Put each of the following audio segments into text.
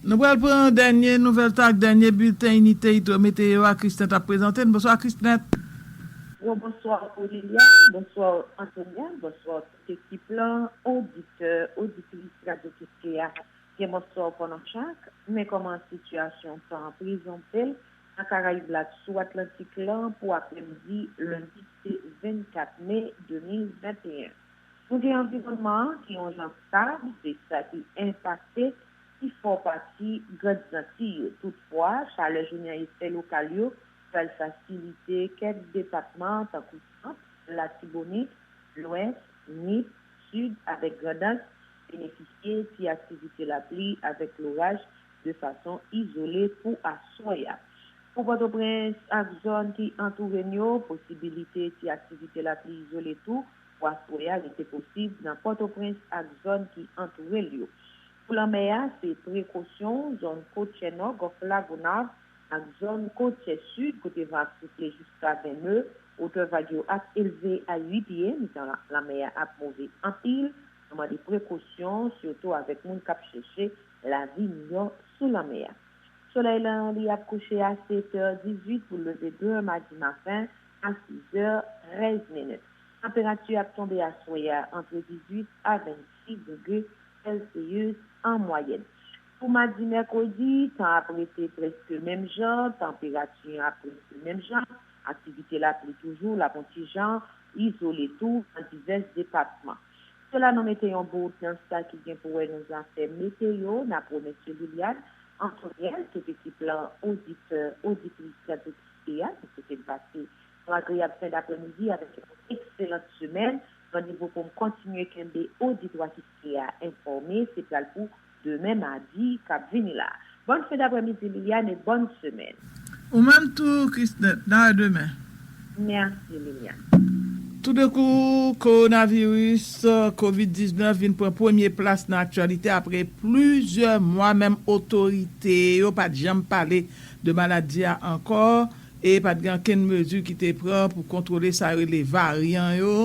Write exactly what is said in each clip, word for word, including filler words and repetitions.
Nou pral pran dènye nouvèl tan ak dènye bilten Inite Itro Meteo a Christnette ap prezante n. Bonswa Christnette. Bon, bonswa pou Liliane, bonswa Antonia, bonswa tout ekip lan, oditè, oditris Radyo Kiskeya. Gen bonswa pou nou chak, men kòman sitiyasyon tan an prezante l nan Karayib la ak sou Atlantik lan pou aprèmidi lendi se vennkat me de mil venteyen. Nou gen anviwònman an ki yon jan stab, se sa ki enpakte pi fò pati Grann Zantiy yo. Toutfwa, chalè jounen an efè lokal yo pral fasilite kèk depatman tankou Sant, Latibonit, Lwès, Nip, Sid avèk Grandans benefisye ti aktivite lapli avèk loraj de fason izole pou aswè a. Pou Pòtoprens ak zòn ki antoure n yo, posibilite ti aktivite lapli izole tou pou aswè a rete posib nan Pòtoprens ak zòn ki antoure l yo. Pou lanmè a, se prekosyon, zòn kotyè nò, Gòf Lagonav, ak zòn kotyè sid kote van ap soufle jiska ven me, wotè vag yo ap elve a uit pye, mitan lanmè a ap move anpil. Nou mande prekosyon, sitou avèk moun k ap chèche lavi miyò sou lanmè a. Solèy lan li ap kouche a sèt è dizuit pou leve demen madi maten a sis è trèz minit. Tanperati ap tonbe aswè a antre dizuit a vennsis degre Celsius an mwayèn. Pou madi, mèkredi, tan ap rete prèske menm jan, tanperati an ap rete menm jan, aktivite lapli toujou, l ap yon ti jan izole tou nan divès depatman. Se la nou mete yon bout nan sa ki gen pou wè nan zafè meteyo, n ap remèsye Liliane, Antoinette, tout ekip lan, oditè, oditris Radyo Kiskeya ki swete n pase yon agreyab fen daprèmidi avèk yon ekselant semèn. Randevou pou m kontinye kenbe oditwa Kiskeya enfòme, se pral pou demen madi k ap vini la. Bòn fen daprèmidi Liliane e bòn semèn. Ou menm tou Christnette, n a wè demen. Mèsi Liliane. Toudenkou, kowonaviris, kovid diznèf, vin pran premye plas nan aktyalite apre plizyè mwa menm otorite yo pa t janm pale de maladi a ankò e pa t gen okenn mezi ki te pran pou kontwole sa yo rele varyan yo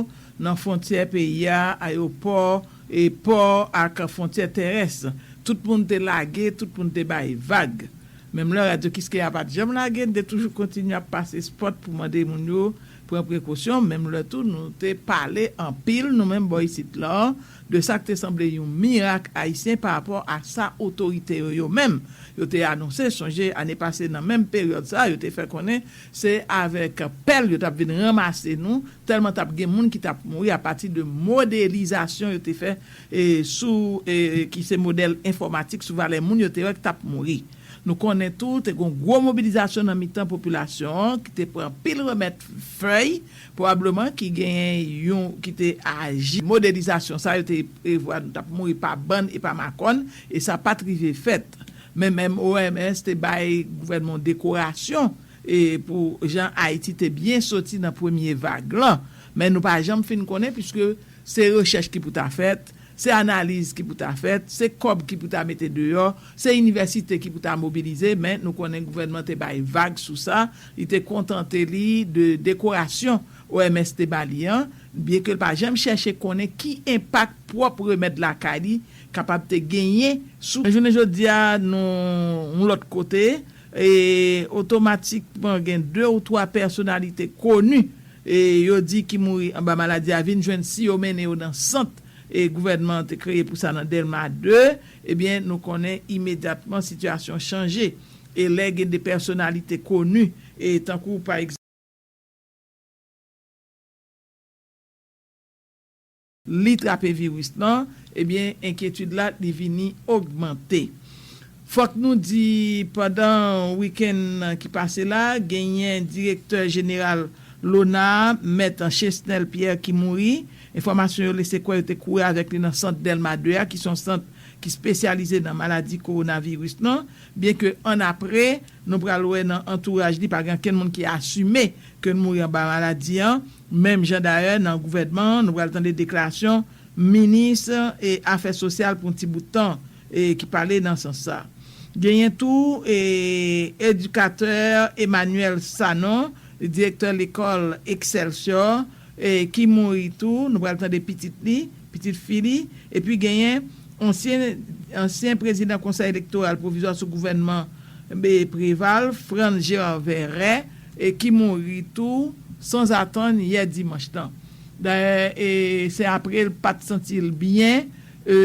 nan fwontyè peyi a, ayewopò, e pò ak fwontyè terès. Tout moun te lage, tout moun te bay vag. Menm lè Radyo Kiskeya pa t janm lage, n te toujou kontinye ap pase spòt pou mande moun yo pran prekosyon. Menm lè tou, nou te pale anpil, nou menm bò isit la, de sa k te sanble yon mirak ayisyen pa rapò a sa otorite yo, yo menm, yo te anonse. Sonje, ane pase, nan menm peryòd sa, yo te fè konnen se avèk pèl yo t ap vin ranmase nou, tèlman t ap gen moun ki t ap mouri apati de modelizasyon yo te fè e, sou, e, ki se modèl enfòmatik sou valè moun yo te wè k t ap mouri. Nou konnen tou, te gen yon gwo mobilizasyon nan mitan popilasyon an ki te pran pil remèd fèy, pwobableman ki genyen yon ki te aji. Modelizasyon sa yo te prevwa nou t ap mouri pa bann e pa makòn, e sa pa t rive fèt. Men menm O M S te bay gouvènman dekorasyon e pou jan Ayiti te byen soti nan premye vag lan. Men nou pa janm fin konnen, piske se rechèch ki pou ta fèt, se analiz ki pou ta fèt, se kòb ki pou ta mete deyò, se inivèsite ki pou ta mobilize, men nou konnen gouvènman te bay vag sou sa, li te kontante li de dekorasyon O M S te ba li an, byenke l pa janm chèche konnen ki enpak pwòp remèd lakay li kapab te genyen sou. Jounen jodi a, nou yon lòt kote, e otomatikman gen de ou twa pèsonalite koni e yo di ki mouri anba maladi a vin jwenn si yo mennen yo nan sant e gouvènman an te kreye pou sa nan Dèlma de, ebyen, nou konnen imedyatman sitiyasyon chanje. E lè gen de pèsonalite koni, e tankou pa egzanp, li trape viris lan, ebyen, enkyetid la, li vini ogmante. Fòk nou di, pandan wikenn ki pase la, genyen direktè jeneral lona, mèt Chesnel Pierre ki mouri. Enfòmasyon yo lese kwè yo te kouri avèk li nan sant Dèlma de a, ki se yon sant ki espesyalize nan maladi kowonaviris lan, byenke annapre, nou pral wè nan antouraj li, pa gen okenn moun ki asime ke l mouri anba maladi an. Menm jan dayè, nan gouvènman an, nou pral tande deklarasyon minis e afè sosyal pou yon ti bout tan e ki pale nan sans sa. Genyen tou e edikatè Emmanuel Sanon, direktè lekòl Excelsior, e ki mouri tou. Nou pral tande pitit li, pitit fi li. Epi genyen Ansyen, ansyen prezidan Konsèy Elektoral Pwovizwa sou gouvènman, e, Préval, Frantz Gérard Verret, e ki mouri tou sanzatann yè dimanch lan. Dayè, e, se apre l pa t santi l byen, e,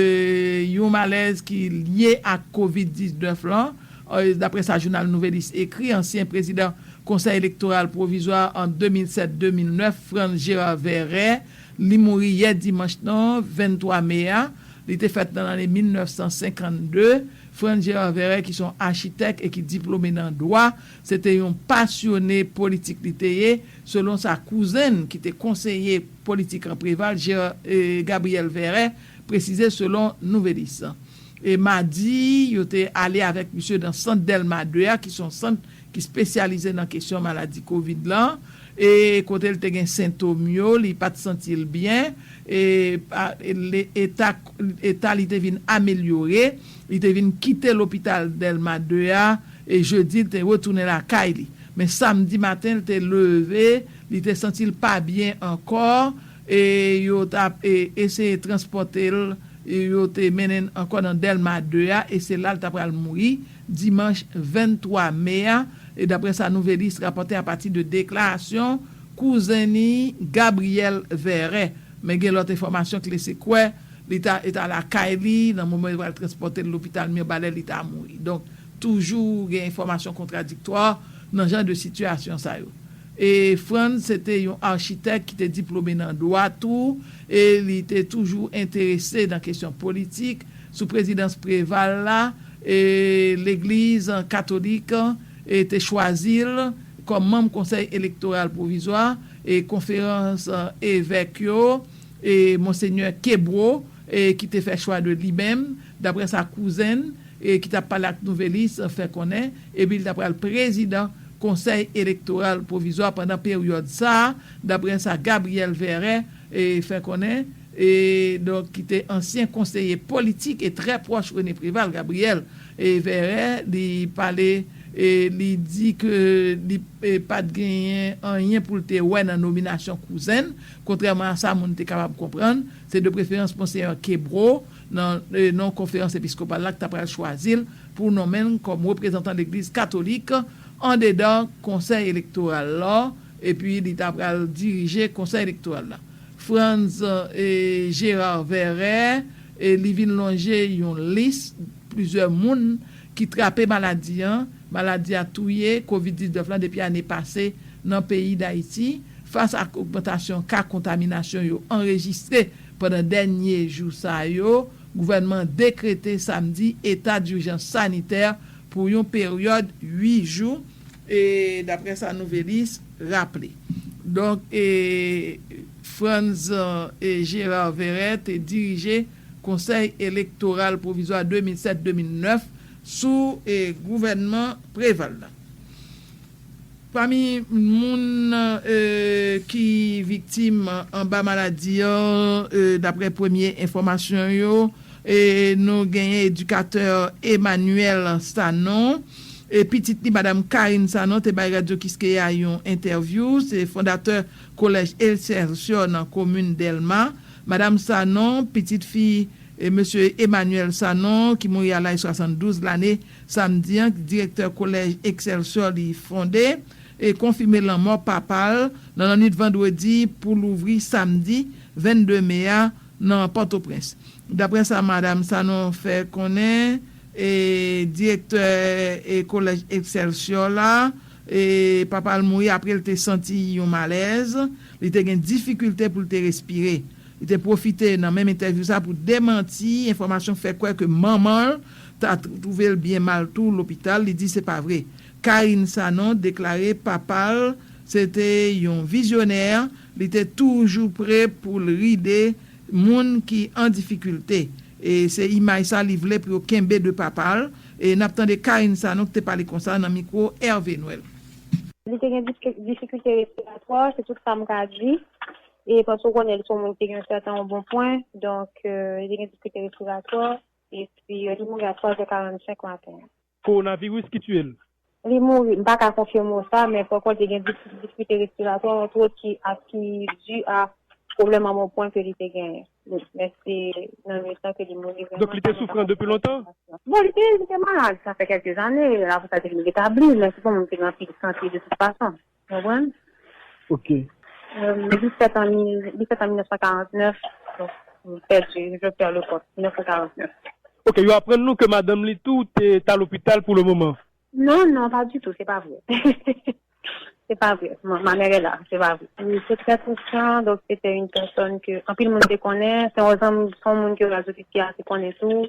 yon malèz ki lye ak kovid diznèf lan, e, daprè sa jounal Nouvelliste ekri, ansyen prezidan Konsèy Elektoral Pwovizwa an de mil sèt de mil nèf, Frantz Gérard Verret, li mouri yè dimanch lan, venntwa me a. Li te fèt nan lane mil nèf san senkannde. Frantz Gérard Verret, ki se yon achitèk e ki diplome nan dwa, se te yon pasyone politik li te ye, selon sa kouzen l, ki te konseye politik an Préval, Gérard, e, Gabriel Verret, presize selon Nouvelliste. E madi, yo te ale avèk misye nan sant Dèlma de a, ki se yon sant ki espesyalize nan kesyon maladi kovid lan, e kote l te gen sentòm yo, li pa t santi l byen, e, a, e, le, eta, eta li te vin amelyore, li te vin kite lopital Dèlma de a, e jedi, l te retounen lakay li. Men samdi maten, l te leve, li te santi l pa byen ankò, e yo t ap, e, eseye transpòte l, e yo te mennen l ankò nan Dèlma de a, e se la l ta pral mouri, dimanch venntwa me a, e daprè sa Nouvelliste rapòte apati de deklarasyon kouzen ni Gabriel Verret. Men gen lòt enfòmasyon ki lese kwè li ta, li ta lakay li, nan moman yo pral transpòte l lopital Mibalè, li ta mouri. Donk, toujou gen enfòmasyon kontradiktwa nan jan de sitiyasyon sa yo. E Frantz se te yon achitèk ki te diplome nan dwa tou, e li te toujou enterese nan kesyon politik. Sou prezidans Préval la, e legliz katolik, e te chwazi l kòm manm Konsèy Elektoral Pwovizwa, e konferans, e, evèk yo, e Monsenyè Kebreau, e ki te fè chwa de li menm, daprè sa kouzen l, e ki t ap pale ak Nouvelliste, fè konnen, epi l ta pral prezidan Konsèy Elektoral Pwovizwa pandan peryòd sa a, daprè sa Gabriel Verret, e, fè konnen, e, donk, ki te ansyen konseye politik e trè pwòch René Préval, Gabriel, e, Verret, li pale, e, li di ke li, e, pa t genyen anyen pou l te wè nan nominasyon kouzen l, kontrèman a sa moun te kapab konprann, se de preferans Monsenyè Kebreau, nan, e, nan konferans episkopal la, ki ta pral chwazi l pou nonmen l kòm reprezantan legliz katolik andedan konsèy elektoral la, epi li ta pral dirije konsèy elektoral la. Frantz, e, Gérard Verret, e, li vin lonje yon lis plizyè moun ki trape maladi an. Maladi a touye kovid diznèf lan depi ane pase nan peyi Dayiti. Fas ak ogmantasyon ka kontaminasyon yo anrejistre pandan dènye jou sa yo, gouvènman an dekrete samdi eta dijans sanitè pou yon peryòd uit jou, e, daprè sa Nouvelliste raple. Donk, e, Frantz, e, Gérard Verret te dirije Konsèy Elektoral Pwovizwa de mil sèt de mil nèf sou, e, gouvènman Préval la. Pami moun, e, ki viktim anba maladi an, e, daprè premye enfòmasyon yo, e, nou genyen edikatè Emmanuel Sanon, e pitit li, madam Karine Sanon, te bay Radyo Kiskeya yon entèvyou. Se fondatè Kolèj Excelsior nan komin Dèlma. Madam Sanon, pitit fi, e, mesye Emmanuel Sanon, ki mouri a laj swasanndouz lane, samdi an, direktè Kolèj Excelsior li fonde, e konfime lanmò papa l nan lannwit vandredi pou louvri samdi vennde me a nan Pòtoprens. Daprè sa madam Sanon fè konnen, e, direktè, e, Kolèj Excelsior la, e, papa l mouri apre l te santi yon malèz, li te gen difikilte pou l te respire. Li te pwofite nan menm entèvyou sa pou demanti enfòmasyon k fè kwè ke manman l ta twouve l byen mal tou lopital. Li di se pa vre. Karine Sanon deklare papa l se te yon vizyonè, li te toujou pre pou l ride moun ki an difikilte. E se imaj sa li vle pou yo kenbe de papa l. E n ap tande Karine Sanon ki te pale konsa nan mikwo Hervé Noël. Li te gen difi-, difikilte respiratwa, se tout sa m ka di. E paske w konnen li se yon moun ki te gen yon sèten yon bon pwen, donk, e, li te gen difikilte respiratwa, epi, e, li mouri a twazè karannsenk maten an. Kowonaviris ki tiye l. Li mouri, m pa ka konfime w sa, men poko te gen dif-, difikilte respiratwa, antwot ki, a, ki di a pwoblèm an bon pwen ke li te genyen. Men se nan nwit lan ke li mouri vrèman. Donk, li te soufran depi lontan? Bon, li te, li te malad, sa fè kèlke zane, apre sa, li te vin retabli, men se pa yon moun ki gen anpil sante de tout fason. Ou konprann? Ok. Euh, disèt an, disèt an mil nèf san karant nèf, donk, pèdi, Jean-Pierre Leconte, mil nèf san karant nèf. Ok, yo aprann nou ke madanm li tou te, ta lopital pou le moman. Non, non, pas du tout, c'est pas vrai. C'est pas vrai. Ma, ma mère est là, c'est pas vrai. Oui, c'est très touchant. Donc, c'était une personne que, anpil moun te konnen, se yon zanmi, se yon moun ke Radio City a te konnen tou,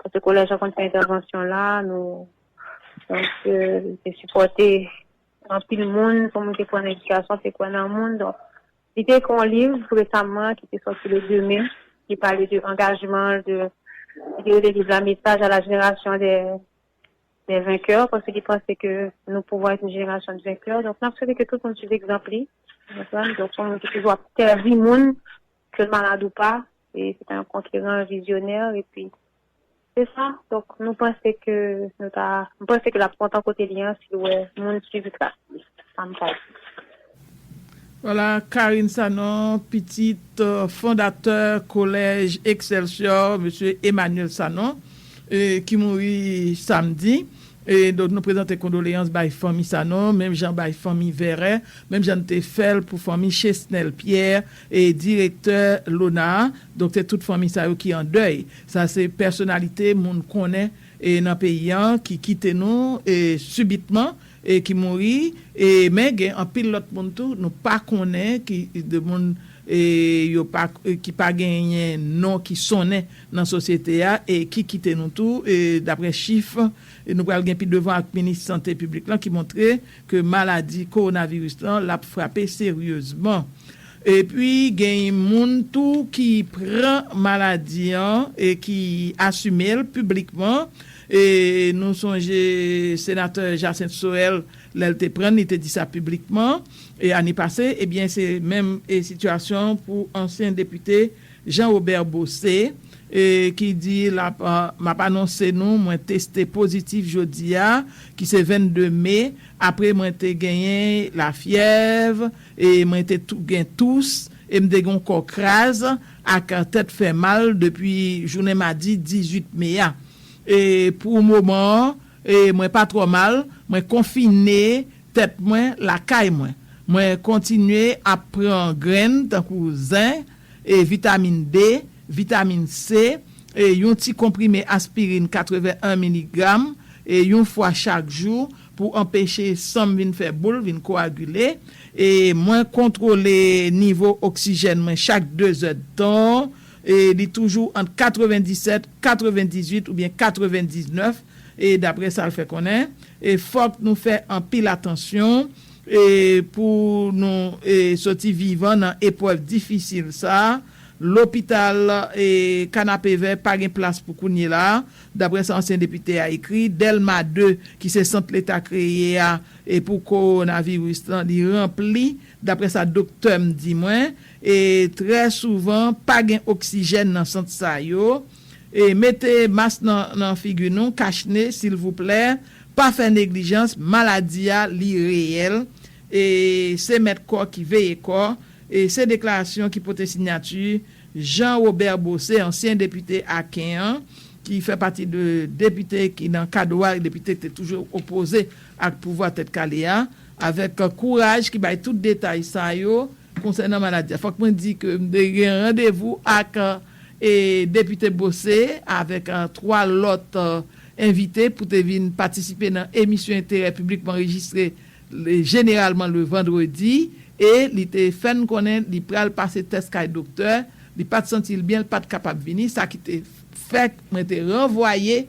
paske kolèj la konn fè entèvansyon la, nou, donk, euh, li te sipòte anpil moun, se yon moun ki kwè nan edikasyon, te kwè nan moun, donk, li te ekri yon liv resaman ki te sòti le de me, ki pale de angajman l, de, li te rele liv la Message à la génération des, des vainqueurs, paske li panse ke nous pouvons être une génération de vainqueurs. Donk, n ap swete ke tout moun swiv egzanp li. Ou konprann? Donk, se yon moun ki toujou ap sèvi moun, ke l malad ou pa, e se te yon konkeran, vizyonè, epi se sa. Donk, nou panse ke, nou ta, nou panse ke l ap kontan kote li an si l wè moun swiv tras li. Sa m ka di. Vwala, Carine Sanon, pitit, euh, fondatè Kolèj Excelsior, mesye Emmanuel Sanon, e, ki mouri samdi. E, donk, nou prezante kondoleyans bay fanmi Sanon, menm jan bay fanmi Vèrè, menm jan n te fè l pou fanmi Chesnel Pierre, e, direktè lona a. Donk, se tout fanmi sa yo ki an dèy. Sa se pèsonalite moun konnen, e, nan peyi an ki kite nou, e, sibitman, e ki mouri, e, men gen anpil lòt moun tou nou pa konnen, ki de moun, e, yo pa, e, ki pa genyen non ki sonnen nan sosyete a, e ki kite nou tou, e, daprè chif, e, nou pral gen pi devan ak minis sante piblik lan ki montre ke maladi kowonaviris lan l ap frape seryezman. Epi gen moun tou ki pran maladi an e ki asime l piblikman. E nou sonje senatè Jacinthe Sorel, lè l te pran l, li te di sa piblikman, e ane pase, ebyen, se menm, e, sitiyasyon pou ansyen depite Jean Robert Bossé, e, ki di l ap, a, m ap anonse nou, mwen teste pozitif jodi a, ki se vennde me, apre mwen te genyen lafyèv, e mwen te tou, gen tous, e m te gen yon kò kraz ak tèt fè mal depi jounen madi dizuit me a. E pou moman an, e mwen pa twò mal, mwen konfine tèt mwen lakay mwen. Mwen kontinye ap pran grenn tankou zen, e vitamin D, vitamin C, e yon ti konprime aspirin katreven en miligram, e yon fwa chak jou pou anpeche san m vin fè boul, vin koagile. E mwen kontwole nivo oksijèn mwen chak de zèdtan. E li toujou ant katrevendisèt, katrevendizuit oubyen katrevendiznèf, e daprè sa l fè konnen. E fòk nou fè anpil atansyon, e pou nou, e, soti vivan nan eprèv difisil sa a. Lopital, e, Kanapevè pa gen plas pou kounye la a, daprè sa ansyen depite a ekri. Dèlma de, ki se sant leta kreye a, e pou kowonaviris lan, li ranpli, daprè sa doktè m di mwen, e trè souvan, pa gen oksijèn nan sant sa yo. E mete mas nan, nan figi nou, kach ne, silvouplè, pa fè neglijans, maladi a, li reyèl, e se mèt kò ki veye kò, e se deklarasyon ki pote siyati Jean Robert Bossé, ansyen depite Aken an, ki fè pati de depite ki nan kad wa, depite ki te toujou opoze ak pouvwa Tèt Kale a, avèk kouraj ki bay tout detay sa yo konsènan maladi a. Fòk mwen di ke m te gen randevou ak, e, depite Bossé avèk, e, twa lòt, e, envite pou te vin patisipe nan emisyon enterè piblikman anrejistre le, jeneralman le vandredi, e li te fè n konnen li pral pase tès kay doktè, li pa t santi l byen, li pa t kapab vini, sa ki te fè mwen te ranvwaye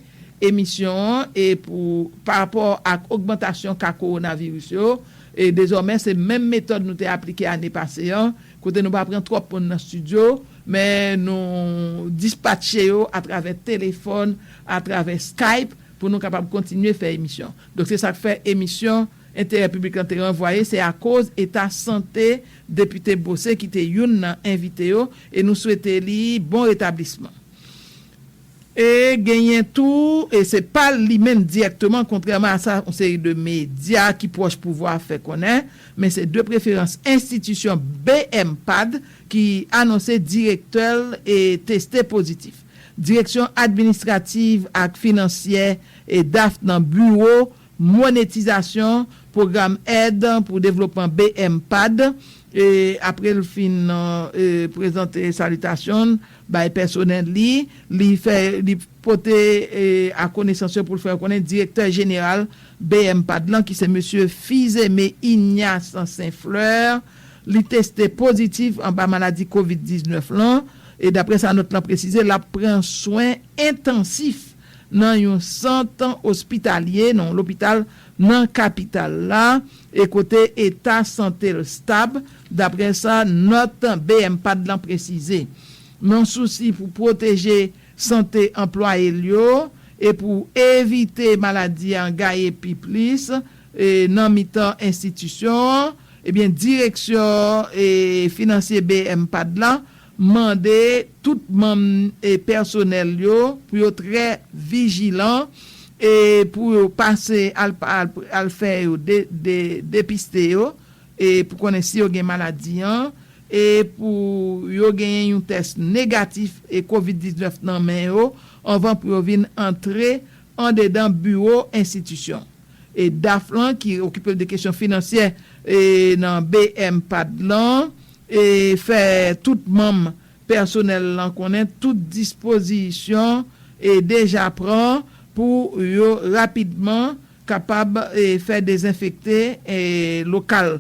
emisyon an, e pou, pa rapò ak ogmantasyon ka kowonaviris yo, e dezòmè se menm metòd nou te aplike ane pase an, kote nou pa pran twòp moun nan estidyo, men nou dispatche yo atravè telefòn, atravè Skype, pou nou kapab kontinye fè emisyon. Donk, se sa k fè emisyon Enterè Piblik lan te ranvwaye, se akoz eta sante depite Bossé ki te youn nan envite yo, e nou swete li bon retablisman. E genyen tou, e se pa li menm dirèkteman, kontrèman a sa yon seri de medya ki pwòch pouvwa fè konnen, men se de preferans enstitisyon B M pad ki anonse direktè l e teste pozitif. Direksyon Administrativ ak Finansyè e DAF nan biwo monetizasyon pwogram èd pou devlopman B M pad. E apre l fin e, prezante salitasyon l bay pèsonèl li, li fè li pote e, a konesans yo pou l fè konnen direktè jeneral B M pad lan ki se mesye Fizeme Ignace Saint Fleur, li teste pozitif anba maladi kovid diznèf lan. E daprè sa nòt lan presize, l ap pran swen entansif nan yon sant ospitalye, nan yon lopital nan kapital la, e kote eta sante l stab, daprè sa nòt B M pad lan presize. Nan sousi pou pwoteje sante anplwaye l yo e pou evite maladi a gaye pi plis e, nan mitan enstitisyon an, ebyen, direksyon e, finansye B M pad la mande tout manm e pèsonèl yo pou yo trè vijilan e pou yo pase al, al, al fè yo de, de, depiste yo e pou konnen si yo gen maladi an e pou yo genyen yon tès negatif e kovid diznèf nan men yo anvan pou yo vin antre andedan biwo enstitisyon. E daf lan ki okipe l de kesyon finansyè e nan B M pad lan e fè tout manm pèsonèl lan konnen tout dispozisyon e deja pran pou yo rapidman kapab e fè dezenfekte e lokal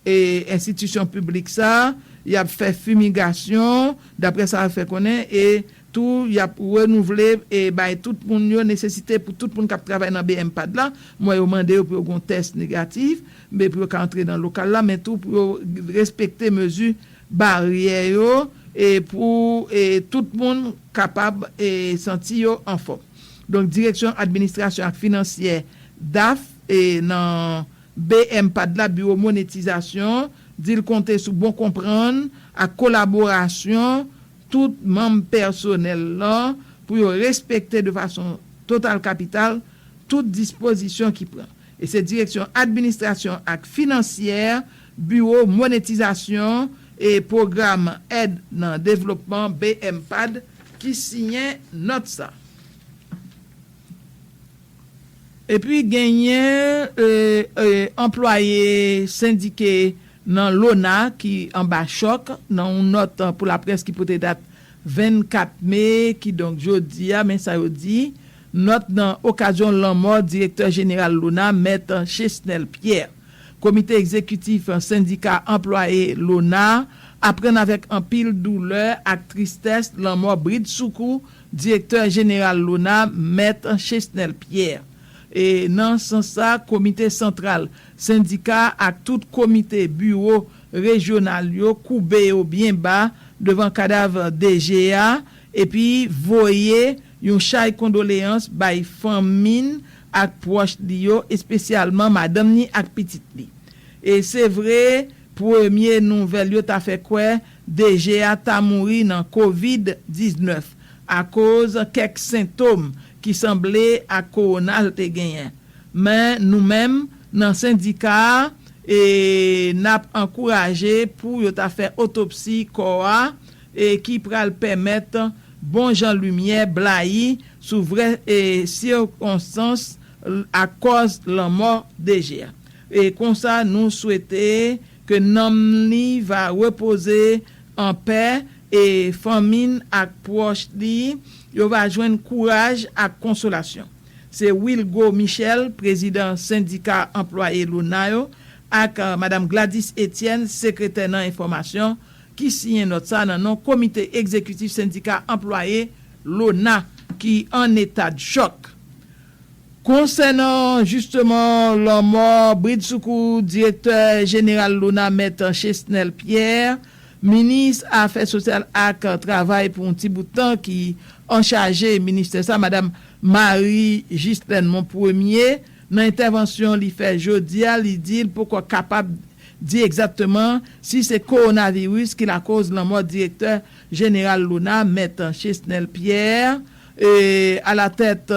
e enstitisyon piblik sa, y ap fè fimigasyon, daprè sa yo fè konnen, e tou y ap renouvle e bay tout moun yo nesesite pou tout moun k ap travay nan B M pad la. Mwen yo mande yo pou yo gen yon tès negatif, men pou yo ka antre nan lokal la, men tou pou yo respekte mezi baryè yo e pou e tout moun kapab e santi yo anfòm. Donk, direksyon administrasyon ak finansyè daf e nan B M pad la, biwo monetizasyon, di l konte sou bon konprann ak kolaborasyon tout manm pèsonèl lan pou yo respekte de fason total kapital tout dispozisyon ki pran. E se direksyon administrasyon ak finansyè, biwo monetizasyon e pwogram èd nan devlopman B M pad ki siyen nòt sa. Epi genyen e, e, anplwaye sendike nan lona ki anba chòk nan yon nòt pou laprès ki pote dat vennkat me, kidonk jodi a, men sa yo di, nòt nan okazyon lanmò direktè jeneral lona, mèt Chesnel Pierre. Komite egzekitif sendika anplwaye lona aprann avèk anpil doulè ak tristès lanmò bridsoukou direktè jeneral lona, mèt Chesnel Pierre. E nan sans sa, komite santral sendika ak tout komite biwo rejyonal yo koube yo byen ba devan kadav D G a epi voye yon chay kondoleyans bay fanmi n ak pwòch li yo, espesyalman madanm ni ak pitit li. E se vre, premye nouvèl yo ta fè kwè D G a ta mouri nan kovid diznèf akoz kèk sentòm ki sanble ak kowona l te genyen. Men nou menm, nan sendika a, e n ap ankouraje pou yo ta fè otopsi kò a, e ki pral pèmèt bon jan limyè blayi sou vrè e sikonstans ak kòz lanmò D G a. E konsa, nou swete ke nanm li va repoze an pè e fanmi n ak pwòch li yo va jwenn kouraj ak konsolasyon. Se Wilgo Michel, prezidan sendika anplwaye lona yo, ak eh, madanm Gladys Etienne, sekretè nan enfòmasyon, ki siyen nòt sa nan non komite egzekitif sendika anplwaye lona ki an eta d chòk. Konsènan jisteman lanmò bridsoukou direktè jeneral lona, mèt Chesnel Pierre, minis afè sosyal ak travay pou yon ti bout tan ki anchaje ministè sa, madanm Marie Ghislaine Monpremier, nan entèvansyon li fè jodi a, li di l poko kapab di egzakteman si se kowonaviris ki lakoz lanmò direktè jeneral lona, mèt Chesnel Pierre, E alatèt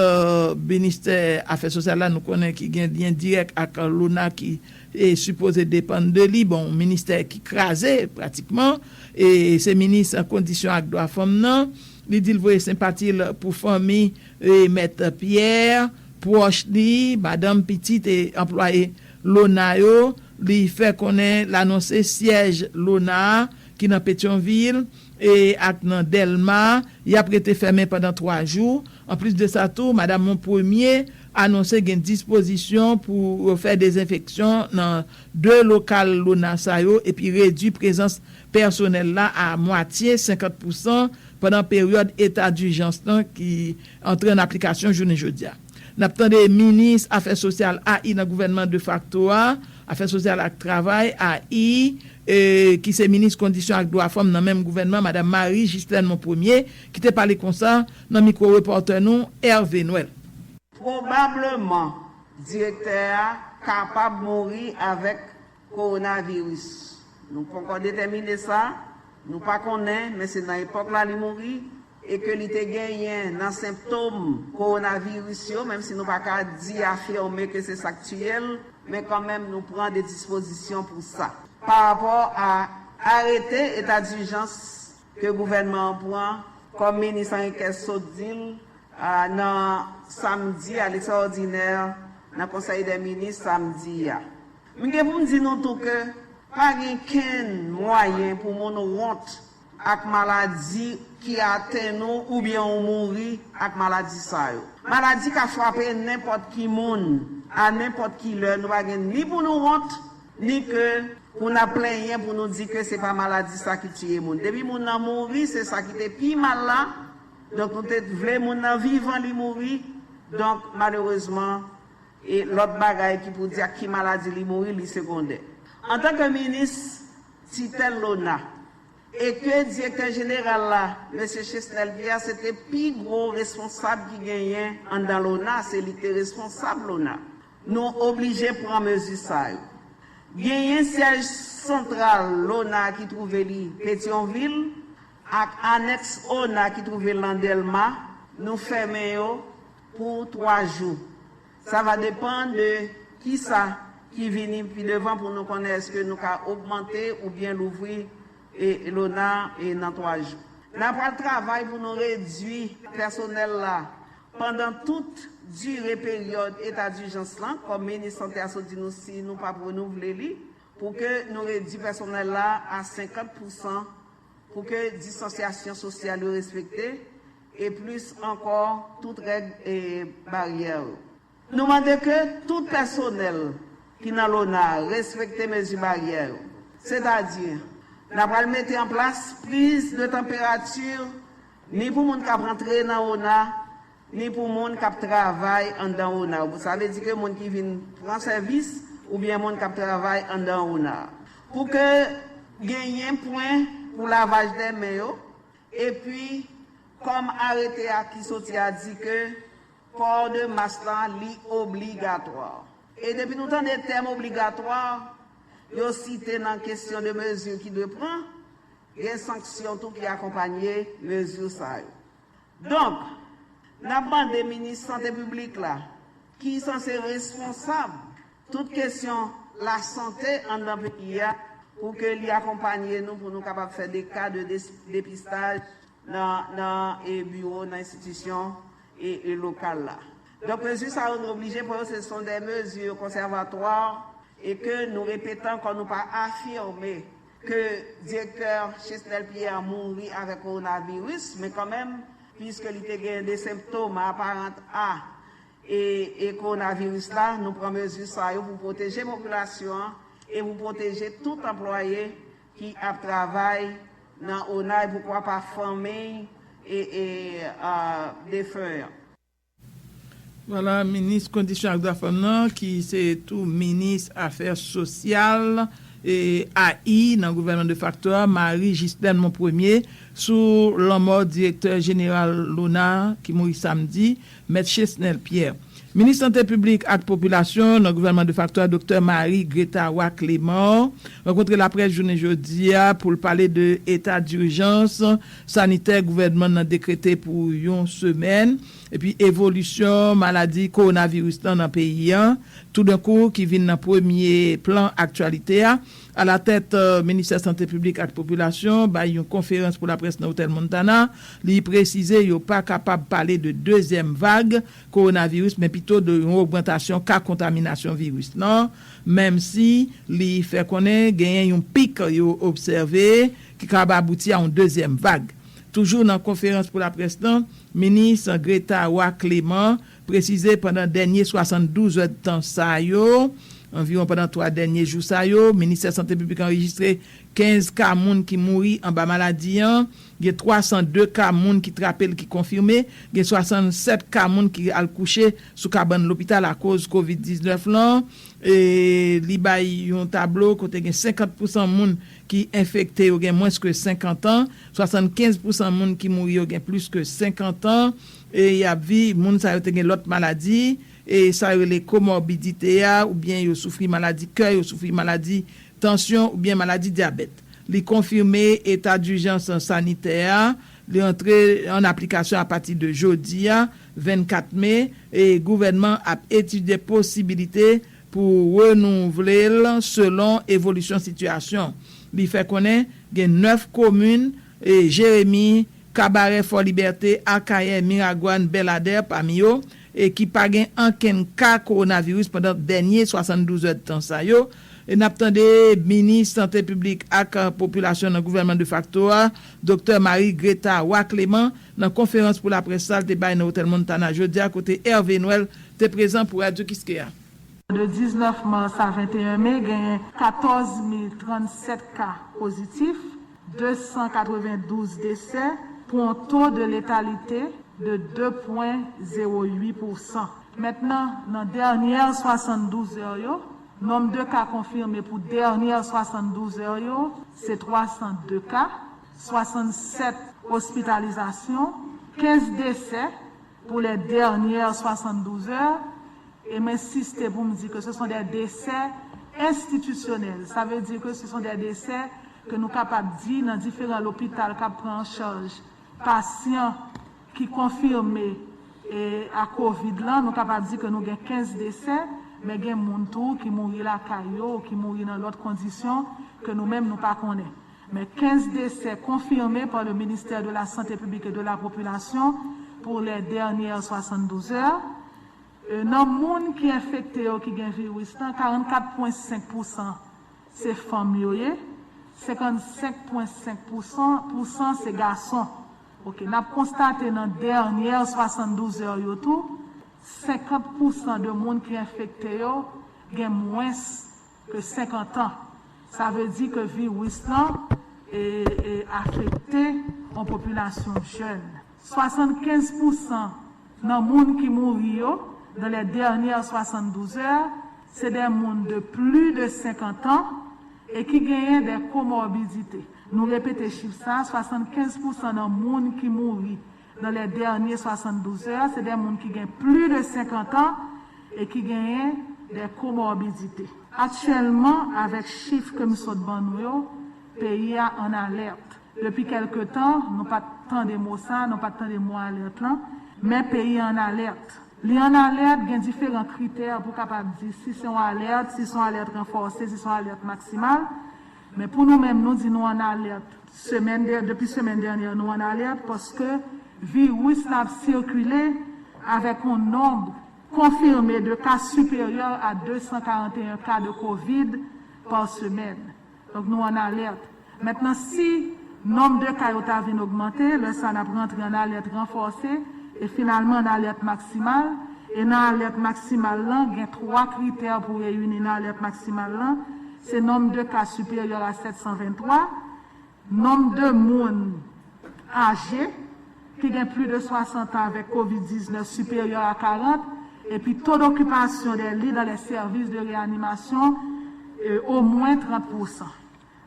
ministè afè sosyal la, nou konnen ki gen lyen dirèk ak lona ki e sipoze depann de li. Bon, ministè ki kraze pratikman, e se minis kondisyon ak dwa fanm nan. Li di l voye senpati l pou fanmi e mèt Pyè, pwòch li, madanm, pitit e anplwaye lona yo. Li fè konnen l anonse syèj lona a ki nan Petyonvil e ak nan Dèlma, y ap rete fèmen pandan twa jou. Anplis de sa tou, madanm Monpremye anonse gen dispozisyon pou yo fè dezenfeksyon nan de lokal lona sa yo epi redui prezans pèsonèl la a mwatye, senkant pousan, pandan peryòd eta dijans lan ki antre an aplikasyon jounen jodi a. N ap tande minis afè sosyal A I nan gouvènman defakto a, afè sosyal ak travay A I, e, ki se minis kondisyon ak dwa fanm nan menm gouvènman, madanm Marie Ghislaine Monpremier, ki te pale konsa nan mikwo repòtè nou, Hervé Noël. Pwobableman, direktè a kapab mouri avèk kowonaviris. Nou poko detèmine sa, nou pa konnen, men se nan epòk la li mouri, e ke li te genyen nan senptòm kowonaviris yo, menm si nou pa ka di afime ke se sa k tiye l, men kanmenm nou pran de dispozisyon pou sa. Pa rapò a arete eta dijans ke gouvènman an pran, kòm minis Henriquez sot di l, a, nan samdi a, leksèòdinè nan Konsèy dè Minis samdi a. M gen pou m di nou tou ke pa gen kenn mwayen pou moun wont ak maladi ki atenn ou oubyen ou mouri ak maladi sa yo. Maladi ka frape nenpòt ki moun, a nenpòt ki lè. Nou pa gen ni pou nou wont, ni ke pou n ap plenyen pou nou di ke se pa maladi sa ki tiye moun. Depi moun nan mouri, se sa ki te pi mal la. Donk, nou te vle moun nan vivan li mouri. Donk, malerezman, e lòt bagay ki pou di ak ki maladi li mouri, li segondè. Antanke minis titèl lona, e ke direktè jeneral la, mesye Chesnel Pierre, se te pi gwo responsab ki genyen anndan lona, se li ki te responsab lona. Nou oblije pran mezi sa yo. Genyen syèj santral lona ki twouve li Petyonvil, ak anèks ona ki twouve l nan Dèlma, nou fèmen yo pou twa jou. Sa va depann de kisa ki vini pi devan pou nou konnen èske nou ka ogmante oubyen louvri e, lona e nan twa jou. N a pral travay pou nou redui pèsonèl la pandan tout dire peryòd eta dijans lan, kòm minis sante a sot di nou si nou p ap renouvle li, pou ke nou redui pèsonèl la a senkant pousan, pou ke distansyasyon sosyal yo respekte, e plis ankò tout règ e baryè yo. Nou mande ke tout pèsonèl ki nan lona respekte mezi baryè yo. Sètadi, n a pral mete an plas priz de tanperati ni pou moun k ap rantre nan ona, ni pou moun k ap travay anndan ona. Sa vle di ke moun ki vin pran sèvis oubyen moun k ap travay anndan ona. Pou ke genyen pwen pou lavaj dè men yo, epi kòm arete a ki soti a di ke pò de mas lan li obligatwa. E depi nou tande tèm obligatwa, yo site nan kesyon de mezi ki dwe pran, gen sanksyon tou ki akonpanye mezi sa yo. Donk, n ap mande minis sante piblik la, ki sanse responsab tout kesyon lasante anndan peyi a, pou ke li akonpanye nou, pou nou kapab fè de ka de depistaj nan, nan e biwo, nan enstitisyon e, e lokal la. Donk, mezi sa yo nou oblije pran yo, se sont des mesures conservatoires, e ke nou repete ankò, nou pa afime ke direktè Chesnel Pierre mouri avèk kowonaviris, men kanmenm, piske li te gen de senptòm aparan a e, e kowonaviris la, nou pran mezi sa yo pou pwoteje popilasyon an e pou pwoteje tout anplwaye ki ap travay nan ona e poukwa pa fanmi e, e, a, defen an. Vwala, minis kondisyon ak dwa fanm nan, ki se tou minis afè sosyal e A I nan gouvènman defakto a, Marie Ghislaine Monpremier, sou lanmò direktè jeneral lona ki mouri samdi, mèt Chesnel Pierre. Minis Sante Piblik ak Popilasyon nan gouvènman defakto a, Doktè Marie Greta Roy Clément, rankontre laprès jounen jodi a pou l pale de eta dijans sanitè gouvènman nan dekrete pou yon semèn, epi evolisyon maladi kowonaviris lan nan peyi a, toudenkou ki vin nan premye plan aktyalite a. Alatèt, euh, Ministè Sante Piblik ak Popilasyon bay yon konferans pou laprès nan Otèl Montana, li presize yo pa kapab pale de dezyèm vag kowonaviris, men pito de yon ogmantasyon ka kontaminasyon viris lan, menm si li fè konnen genyen yon pik yo obsève ki kab abouti a yon dezyèm vag. Toujou nan konferans pou laprès lan, Minis Greta Roy Clément presize pandan dènye swasanndouz èdtan sa yo, anviwon pandan twa dènye jou sa yo, Ministè Sante Piblik anrejistre kenz ka moun ki mouri anba maladi an, gen twa san de ka moun ki trape l ki konfime, gen swasannsèt ka moun ki al kouche sou kabann lopital akoz kovid diznèf lan. E li bay yon tablo kote gen senkant pousan moun ki enfekte yo gen mwens ke senkant an, swasannkenz pousan moun ki mouri yo gen plis ke senkant an, e y ap viv, moun sa yo te gen lòt maladi, e sa yo rele komorbidite a, oubyen yo soufri maladi kè, yo soufri maladi tansyon, oubyen maladi dyabèt. Li konfime eta dijans sanitè a, li antre an aplikasyon apati de jodi a, vennkat me, e gouvènman ap etidye posibilite pou renouvle l selon evolisyon sitiyasyon. Li fè konnen gen nèf komin, e Jeremi, Kabarè, Fò Libète, Akayè, Miragwàn, Bèladè pami yo, e ki pa gen ankenn ka kowonaviris pandan dènye swasanndouz èdtan sa yo. E n ap tande Minis Sante Piblik ak Popilasyon nan gouvènman defakto a, Doktè Marie Greta Roy Clément, nan konferans pou laprès sa l te bay nan Otèl Montana jodi a, kote Hervé Noël te prezan pou Radyo Kiskeya. De diznèf mas a venteyen me, genyen katòz mil trannsèt ka pozitif, de san katrevendouz desè, pou yon to de letalite de de pwen zewo uit pousan. Mentnan, nan dènyè swasanndouz è yo, nonb de ka konfime pou dènyè swasanndouz è yo, se twa san de ka, swasannsèt ospitalizasyon, kenz desè pou lè dènyè swasanndouz è, e m ensiste pou m di ke se son de desè enstitisyonèl. Sa vle di ke se son de desè ke nou kapab di nan diferan lopital k ap pran an chaj pasyan ki konfime, e, a kovid lan, nou kapab di ke nou gen kenz desè, men gen moun tou ki mouri lakay yo, ki mouri nan lòt kondisyon ke nou menm nou pa konnen. Men kenz desè konfime pa le Ministère de la Santé Publique et de la Population pour les dernières soixante-douze heures. E, nan moun ki enfekte yo ki gen viris lan, karannkat pwen senk pousan se fanm yo ye, senkannsenk pwen senk pousan, pousan se gason. Oke, n ap konstate nan dènyè swasanndouz è yo tou, senkant pousan de moun ki enfekte yo gen mwens ke senkant an. Sa vle di ke viris lan, e, e, afekte yon popilasyon jèn. Swasannkenz pousan nan moun ki mouri yo dans les dernières soixante-douze heures, se de moun de plis de senkant an e ki genyen de komorbidite. Nou repete chif sa, swasannkenz pousan nan moun ki mouri dans les dernières soixante-douze heures, se de moun ki gen plis de senkant an e ki genyen de komorbidite. Aktyèlman, avèk chif ke m sot ban nou yo, peyi a an alèt. Depi kèlke tan, nou pa t tande mo sa, nou pa t tande mo alèt lan, men peyi a an alèt. Li an alèt, gen diferan kritè pou kapab di si se yon alèt, si se yon alèt ranfòse, si se yon alèt maksimal. Men pou nou menm, nou di nou an alèt. Semèn dè-, depi semèn dènyè, nou an alèt paske viris la ap sikile avèk yon nonb konfime de ka siperyè a de san karanteyen ka de kovid pa semèn. Donk, nou an alèt. Mentnan, si nonb de ka yo ta vin ogmante, lè sa a n ap rantre an alèt ranfòse e finalman an alèt maksimal. E nan alèt maksimal lan, gen twa kritè pou reyini nan alèt maksimal lan. Se nonb de ka siperyè a sèt san venntwa, nonb de moun aje ki gen plis de swasant an avèk kovid diznèf siperyè a karant, epi to dokipasyon dè li dan lè sèvis de reyanimasyon, e, omwen trant pousan.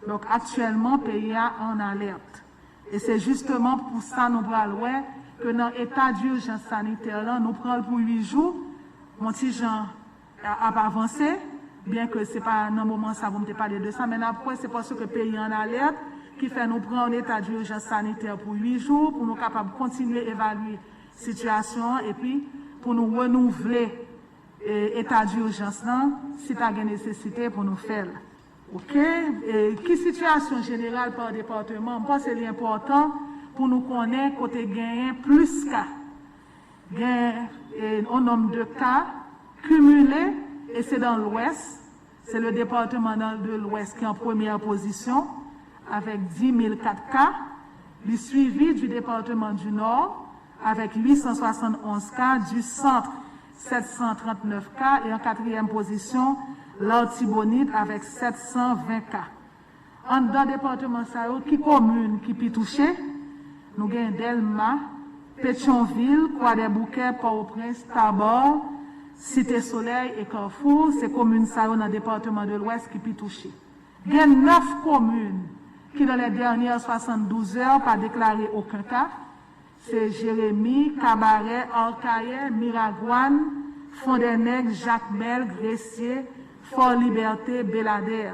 Donk, aktyèlman, peyi a an alèt. E se jisteman pou sa nou pral wè ke nan eta dijans sanitè lan, nou pran l pou uit jou, Yon ti jan ap avanse, byen ke se pa nan moman sa pou m te pale de sa, men n ap wè se paske peyi an alèt ki fè nou pran yon eta dijans sanitè pou uit jou pou nou kapab kontinye evalye sitiyasyon an epi pou nou renouvle eta dijans lan si ta gen nesesite pou nou fè l. Oke? Ki sitiyasyon jeneral pa depatman? M panse li enpòtan pou nou konnen kote genyen plis ka. Gen yon nonm de ka kimile e se dan Lwès. Se le département de l'Ouest ki an premyè pozisyon avèk dis mil kat ka. Li swivi du département du Nord avèk uit san swasann onz ka, du Centre sèt san trannèf ka e an katriyèm pozisyon Latibonit avèk sèt san ven ka. Anndan depatman sa yo, ki komin ki pi touche? Nou gen Dèlma, Petyonvil, Kwadèboukè, Pòtoprens, Tabò, Site Solèy e Kafou. Se komin sa yo nan depatman de Lwès ki pi touche. Gen nèf komin ki dans les dernières soixante-douze heures pa deklare okenn ka. Se Jeremi, Kabarè, Akayè, Miragwàn, Fondènèg, Jakmèl, Gresye, Fò Libète, Beladè.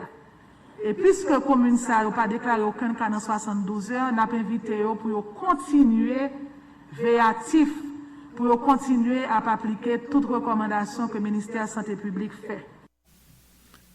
E piske komin sa yo pa deklare okenn ka nan swasann douz è, n ap envite yo pou yo kontinye veyatif, pou yo kontinye ap aplike tout rekòmandasyon ke Ministè Sante Piblik fè.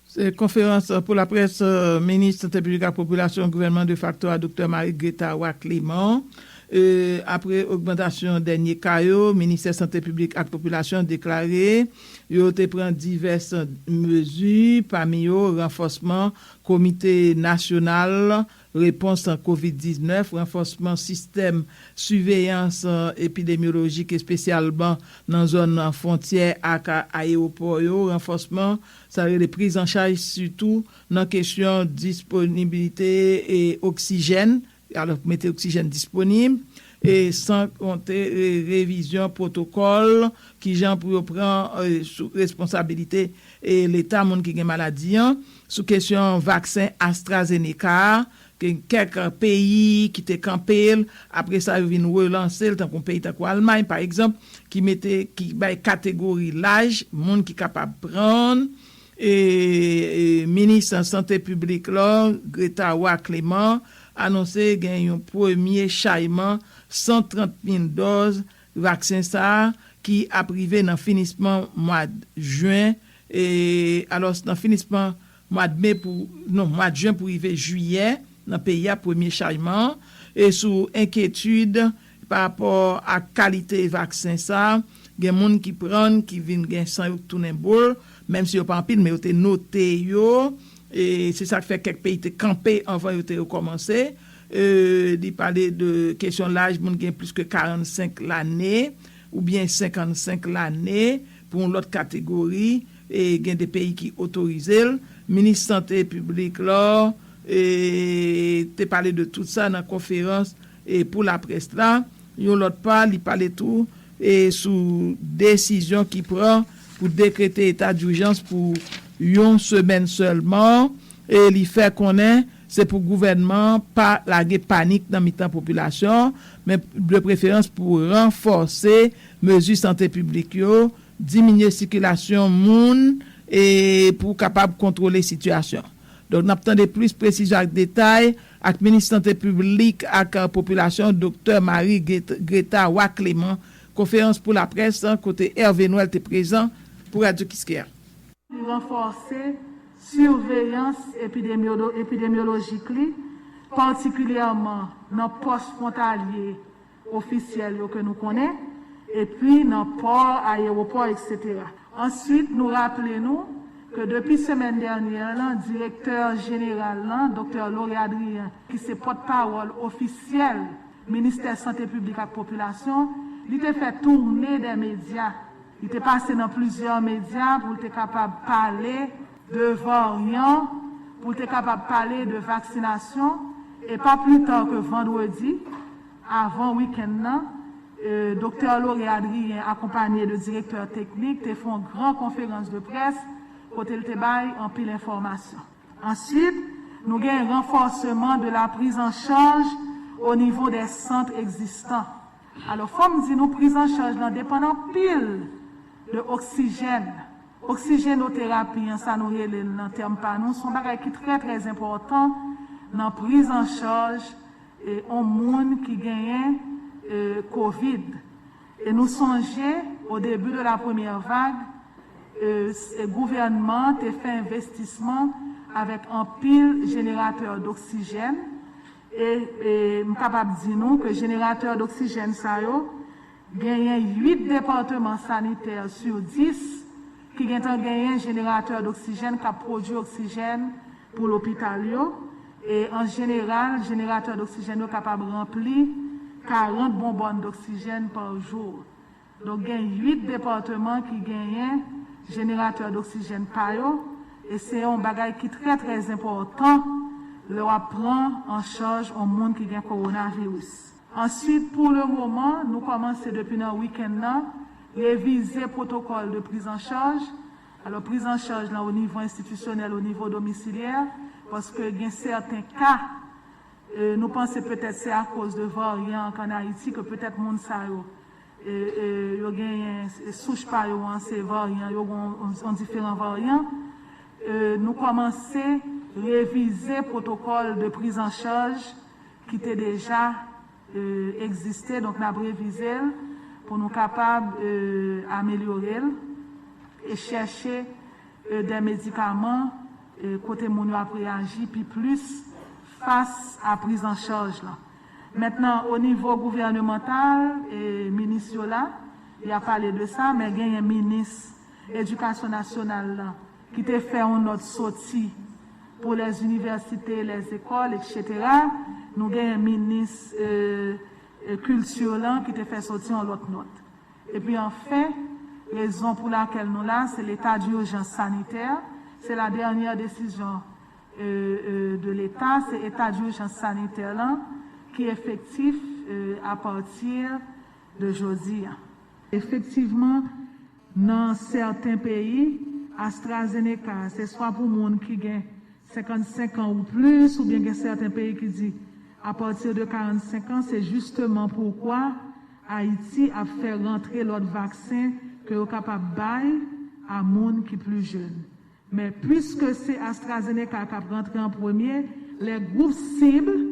Se konferans pou laprès, eh, minis Sante Piblik ak Popilasyon gouvènman defakto a, Doktè Marie Greta Roy Clément. Eh, apre ogmantasyon dènye ka yo, Ministè Sante Piblik ak Popilasyon deklare yo te pran divès mezi, pami yo ranfòsman Komite Nasyonal Repons Kovid diznèf, ranfòsman sistèm siveyans, eh, epidemyolojik, espesyalman nan zòn fwontyè ak ayewopò yo, ranfòsman sa rele priz an chaj, sitou nan kesyon disponibilite e oksijèn, alò, mete oksijèn disponib, e san konte, e, revizyon pwotokòl, kijan pou yo pran, e, sou responsabilite, e, Leta, moun ki gen maladi an, sou kesyon vaksen AstraZeneca a, gen kèk peyi ki te kanpe l, apre sa yo vin relanse l, tankou yon peyi tankou Almay, pa egzanp, ki mete, ki bay kategori laj, moun ki kapab pran, e, e, minis sante piblik la, Greta Roy Clément, anonse gen yon premye chayman san trant mil dòz vaksen sa a ki ap rive nan finisman mwa jen, e, alò, nan finisman mwa me pou, non, mwa jen pou rive jiyè nan peyi a, premye chayman an, e sou enkyetid pa rapò ak kalite vaksen sa a, gen moun ki pran, ki vin gen san yo k tounen boul, menm si yo pa anpil, men yo te note yo, e se sa k fè kèk peyi te kanpe anvan yo te rekòmanse. E, li pale de kesyon laj, moun gen plis ke karannsenk lane oubyen senkannsenk lane pou yon lòt kategori, e gen de peyi ki otorize l. Minis sante piblik la, e, te pale de tout sa nan konferans, e, pou laprès la. Yon lòt pa, li pale tou, e, sou desizyon ki pran pou dekrete eta dijans pou yon semèn sèlman, e li fè konnen se pou gouvènman an pa lage panik nan mitan popilasyon, men de preferans pou ranfòse mezi sante piblik yo, diminye sikilasyon moun, e pou kapab kontwole sitiyasyon. Donk, n ap tande plis presizyon ak detay ak minis sante piblik ak, eh, popilasyon, Doktè Marie Gret-, Greta Roy Clément, konferans pou laprès, kote Hervé Noël te prezan pou Radyo Kiskeya. Li ranfòse siveyans epidemyolo-, epidemyolojik li, patikilyèman nan pòs fwontalye ofisyèl yo ke nou konnen, epi nan pò, ayewopò, etsetera. Answit, nou raple nou ke depi semèn dènyè lan, direktè jeneral lan, Doktè Lauré Adrien, ki se pòtpawòl ofisyèl Ministè Sante Piblik ak Popilasyon, li te fè toune dè medya. Li te pase nan plizyè medya pou l te kapab pale de varyan, pou l te kapab pale de vaksinasyon, e pa pli ta ke vandredi, avan wikenn nan, e, Doktè Lauré Adrien, akonpanye de direktè teknik, te fè yon gran konferans de près kote l te bay anpil enfòmasyon. Answit, nou gen ranfòseman de la prise en charge au niveau des centres existants. Alò, fò m di nou, priz an chaj lan depann anpil de oksijèn. Oksijenoterapi an, sa nou rele l nan tèm pa nou, se yon bagay ki trè, trè enpòtan nan priz an chaj e yon moun ki genyen e, kovid. E nou sonje, au début de la première vague, e, e gouvènman an te fè envestisman avèk anpil jeneratè doksijèn. E, e m kapab di nou ke jeneratè doksijèn sa yo, genyen uit depatman sanitè sou dis ki gentan genyen jeneratè doksijèn k ap pwodui oksijèn pou lopital yo. E an jeneral, jeneratè doksijèn yo kapab ranpli karant bonbòn doksijèn pa jou. Donk, gen uit depatman ki genyen jeneratè doksijèn pa yo, e se yon bagay ki trè, trè enpòtan lè w ap pran an chaj yon moun ki gen kowonaviris. Answit, pou le moman, nou kòmanse depi nan wikenn nan, revize pwotokòl de priz an chaj. Alò, priz an chaj lan o nivo enstitisyonèl, o nivo domisilyè, paske gen sèten ka, e, nou panse petèt se akoz de varyan k ann Ayiti ke petèt moun sa yo, e, e, yo genyen, e, souch pa yo an, se varyan, yo gen yon, yon diferan varyan. E, nou kòmanse revize pwotokòl de priz an chaj ki te deja, e, egziste, donk n ap revize l pou nou kapab, e, amelyore l e chèche, e, de medikaman, e, kote moun yo ap reyaji pi plis fas a priz an chaj lan. Mentnan, o nivo gouvènemantal, e, minis yo la, y a pale de sa, men genyen minis edikasyon nasyonal lan ki te fè yon nòt soti pou les universités, les écoles, et cetera. Nou genyen minis, e, e, kilti lan ki te fè soti yon lòt nòt. Epi anfen, rezon pou lakèl nou la, se l'état d'urgence sanitaire. Se la dènyè desizyon, e, e, de Leta, se eta dijans sanitè lan ki efektif, e, apati de jodi a. Efektivman, nan sèten peyi, AstraZeneca, se swa pou moun ki gen senkannsenk an ou plis, oubyen gen sèten peyi ki di apati de karannsenk an, se jisteman poukwa Ayiti ap fè rantre lòt vaksen ke yo kapab bay a moun ki pli jèn. Men piske se AstraZeneca k ap rantre an premye, les groupes cibles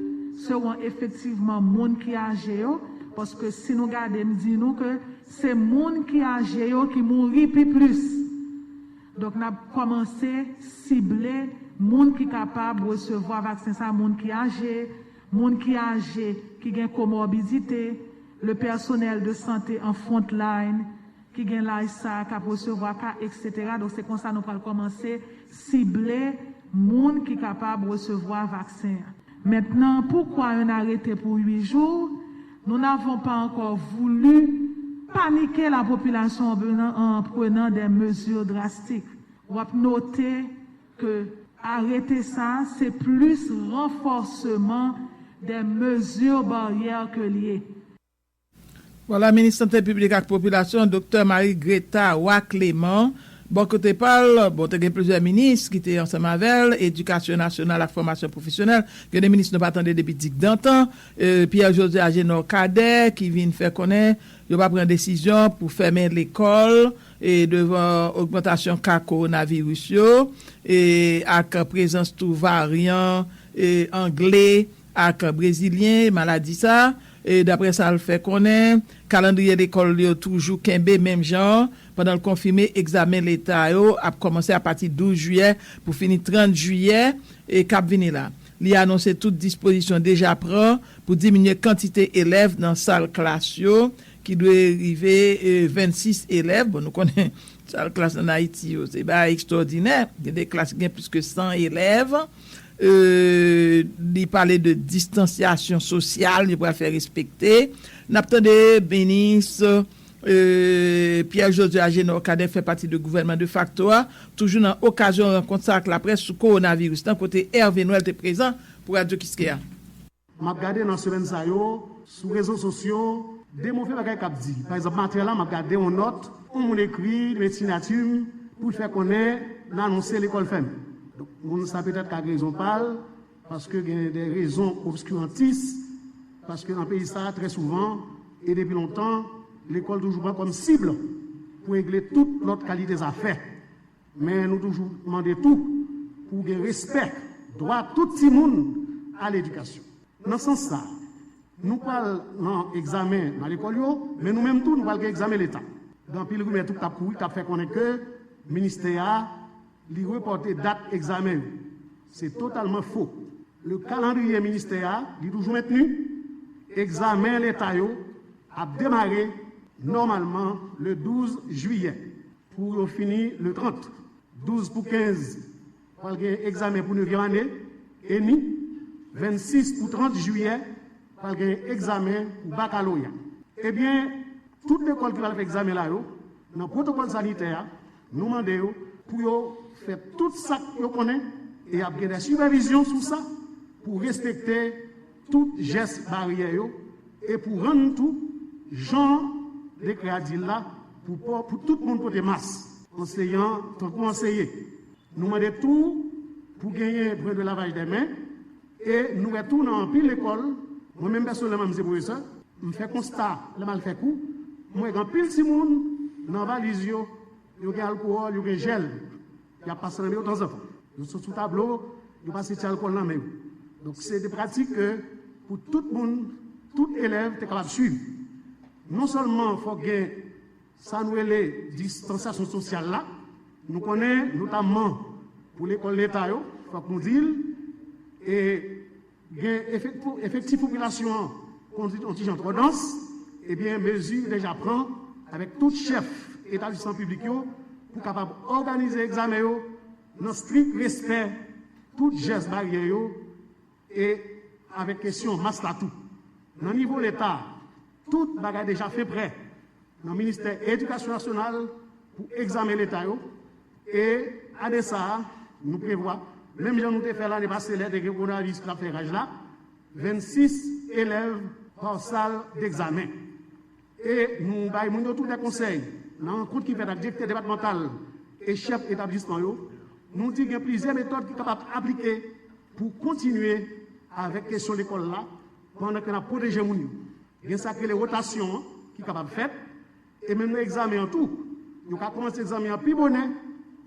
seront efektivman moun ki aje yo, paske si nou gade, m di nou ke se moun ki aje yo ki mouri pi plis. Donk, n ap kòmanse sible moun ki kapab resevwa vaksen sa, moun ki aje, moun ki aje, ki gen komòbidite, le pèsonèl de sante an frontline, ki gen laj sa a, k ap resevwa ka, et cetera. Donk, se konsa nou pral kòmanse sible moun ki kapab resevwa vaksen an. Mentnan, poukwa yon arete pou uit jou? Nous n'avons pas encore voulu paniquer la population en prenant, en prenant des mesures drastiques. W ap note ke arete sa a, se plis ranfòseman des mesures barrières ke l ye. Vwala, Minis Sante Piblik ak Popilasyon, Doktè Marie Greta Roy Clément, bò kote pa l, bon, te gen plizyè minis ki te ansanm avè l, Edikasyon Nasyonal ak Fòmasyon Pwofesyonèl, gen de minis nou pa tande depi digdantan, e, Pierre José Agénor Cadet, ki vin fè konnen yo pa pran desizyon pou fèmen lekòl, e, devan ogmantasyon ka kowonaviris yo, e, ak prezans tou varyan, e, angle, ak brezilyen maladi sa, e daprè sa l fè konnen, kalandriye lekòl yo toujou kenbe menm jan, pandan l konfime egzamen leta yo ap kòmanse apati douz jiyè pou fini trant jiyè, e k ap vini la. Li anonse tout dispozisyon deja pran pou diminye kantite elèv nan sal klas yo, ki dwe rive, e, vennsis elèv. Bon, nou konnen sal klas ann Ayiti yo, se bagay ekstwòdinè. Gen de klas ki gen plis ke san elèv. E, li pale de distansyasyon sosyal, li pral fè respekte. N ap tande minis, e, Pierre José Agénor Cadet fè pati de gouvènman defakto a, toujou nan okazyon rankont sa ak laprès sou kowonaviris lan, kote Hervé Noël te prezan pou Radyo Kiskeya. M ap gade nan semèn sa yo, sou rezo sosyo, de move bagay k ap di. Pa egzanp, maten an la, m ap gade yon nòt, yon moun ekri, met siyati m, pou l fè konnen n anonse lekòl fèmen. Donk, moun sa petèt ka gen rezon pa l, paske gen de rezon obskirantis, paske nan peyi sa a, trè souvan, e depi lontan, lekòl toujou pran kòm sib pou regle tout lòt kalite zafè. Men nou toujou mande tou pou gen respè dwa tout timoun a ledikasyon. Nan sans sa, nou pral nan egzamen nan lekòl yo, men nou menm tou, nou pral gen egzamen leta. Gen anpil rimè tou k ap kouri, k ap fè konnen ke ministè a, li repòte dat egzamen yo. Se totalman fo. Le kalandriye ministè a, li toujou mentni. Egzamen leta yo ap demare nòmalman le douz jiyè pou yo fini le trant. Douz pou kenz pral gen egzamen pou nevyèm ane, eni. Vennsis pou trant jiyè pral gen egzamen pou bakaloreya. Ebyen, tout lekòl ki pral fè egzamen la yo, nan pwotokòl sanitè a, nou mande yo pou yo fè tout sa k yo konnen, e y ap gen de sipèvizyon sou sa, pou respekte tout jès baryè yo, e pou rann tou, jan dekrè a di l la, pou, pou tout moun pote mas, anseyan tankou anseye. Nou mande tou pou genyen pwen de lavaj de men, e nou wè tou nan anpil lekòl, mwen menm pèsonèlman, m se pwofesè, m fè konsta lè m al fè kou, m wè gen anpil timoun nan valiz yo, yo gen alkòl, yo gen jèl, y ap pase nan men yo tanzantan. Yo sot sou tablo, yo pase ti alkòl nan men yo. Donk, se de pratik ke pou tout moun, tout elèv te kapab swiv. Non sèlman fòk gen sa nou rele distansyasyon sosyal la, nou konnen, notamman pou lekòl leta yo, fòk nou di l, e gen efektif, efektif popilasyon an konn yon ti jan twò dans, ebyen, mezi deja pran avèk tout chèf etablisman piblik yo pou kapab òganize egzamen yo nan strik respè tout jès baryè yo, e avèk kesyon mas la tou. Nan nivo leta, tout bagay deja fen prè nan ministè edikasyon nasyonal pou egzamen leta yo, e ane sa a, nou prevwa, menm jan nou te fè lane pase lè te gen kowonaviris k t ap fè raj la, vennsis elèv pa sal degzamen. E nou bay moun yo tou de konsèy, nan rankont ki fèt ak direktè depatmantal e chèf etablisman yo, nou di gen plizyè metòd ki kapab aplike pou kontinye avèk kesyon lekòl la, pandan ke n ap pwoteje moun yo. Gen sa k rele wotasyon an ki kapab fèt, e menm nan egzamen an tou, yo ka kòmanse egzamen an pi bonè,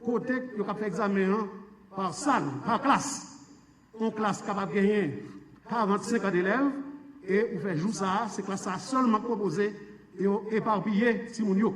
kote yo ka fè egzamen an pa sal, pa klas. Yon klas kapab genyen karant, senkant elèv, e ou fè jou sa a, se klas sa a sèlman k pwopoze, e yo epapiye timoun yo.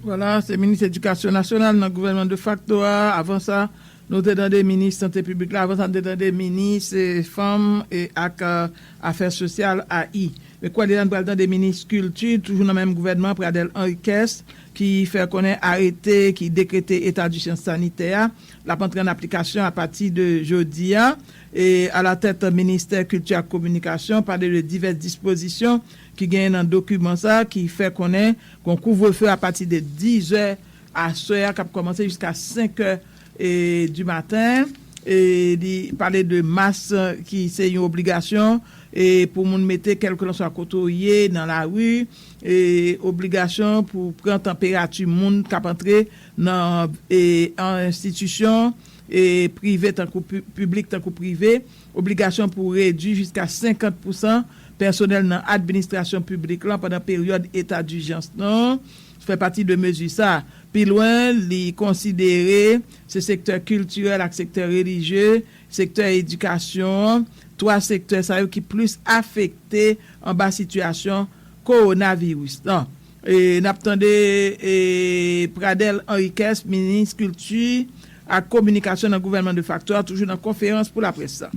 Vwala, se minis edikasyon nasyonal nan gouvènman defakto a. Avan sa, nou te tande minis sante piblik la. Avan sa, nou te tande minis, eh, fanm, eh, ak, eh, afè sosyal, A I. Mèkredi a, nou pral tande minis kilti, toujou nan menm gouvènman, Pradel Henriquez, ki fè konnen arete ki dekrete eta dijans sanitè a, l ap antre an aplikasyon apati de jodi a. E alatèt ministè kilti ak kominikasyon pale de divès dispozisyon ki genyen nan dokiman sa a, ki fè konnen gon kouvrefe apati de diz è aswè a k ap kòmanse jiska senk è, e, di maten. E li pale de mas, e, ki se yon obligasyon, e, pou moun mete kèlkelanswa kote w ye nan lari, e, obligasyon pou pran tanperati moun k ap antre nan, e, an enstitisyon, e, prive tankou pi-, piblik tankou prive, obligasyon pou redui jiska senkant pousan pèsonèl nan administrasyon piblik lan pandan peryòd eta dijans lan. Fè pati de mezi sa. Pi lwen, li konsidere se sektè kiltirèl ak sektè relijye, sektè edikasyon, twa sektè sa yo ki plis afekte anba sitiyasyon kowonaviris lan. E n ap tande, e, Pradel Henriquez, minis kilti ak kominikasyon nan gouvènman defakto a, toujou nan konferans pou laprès sa.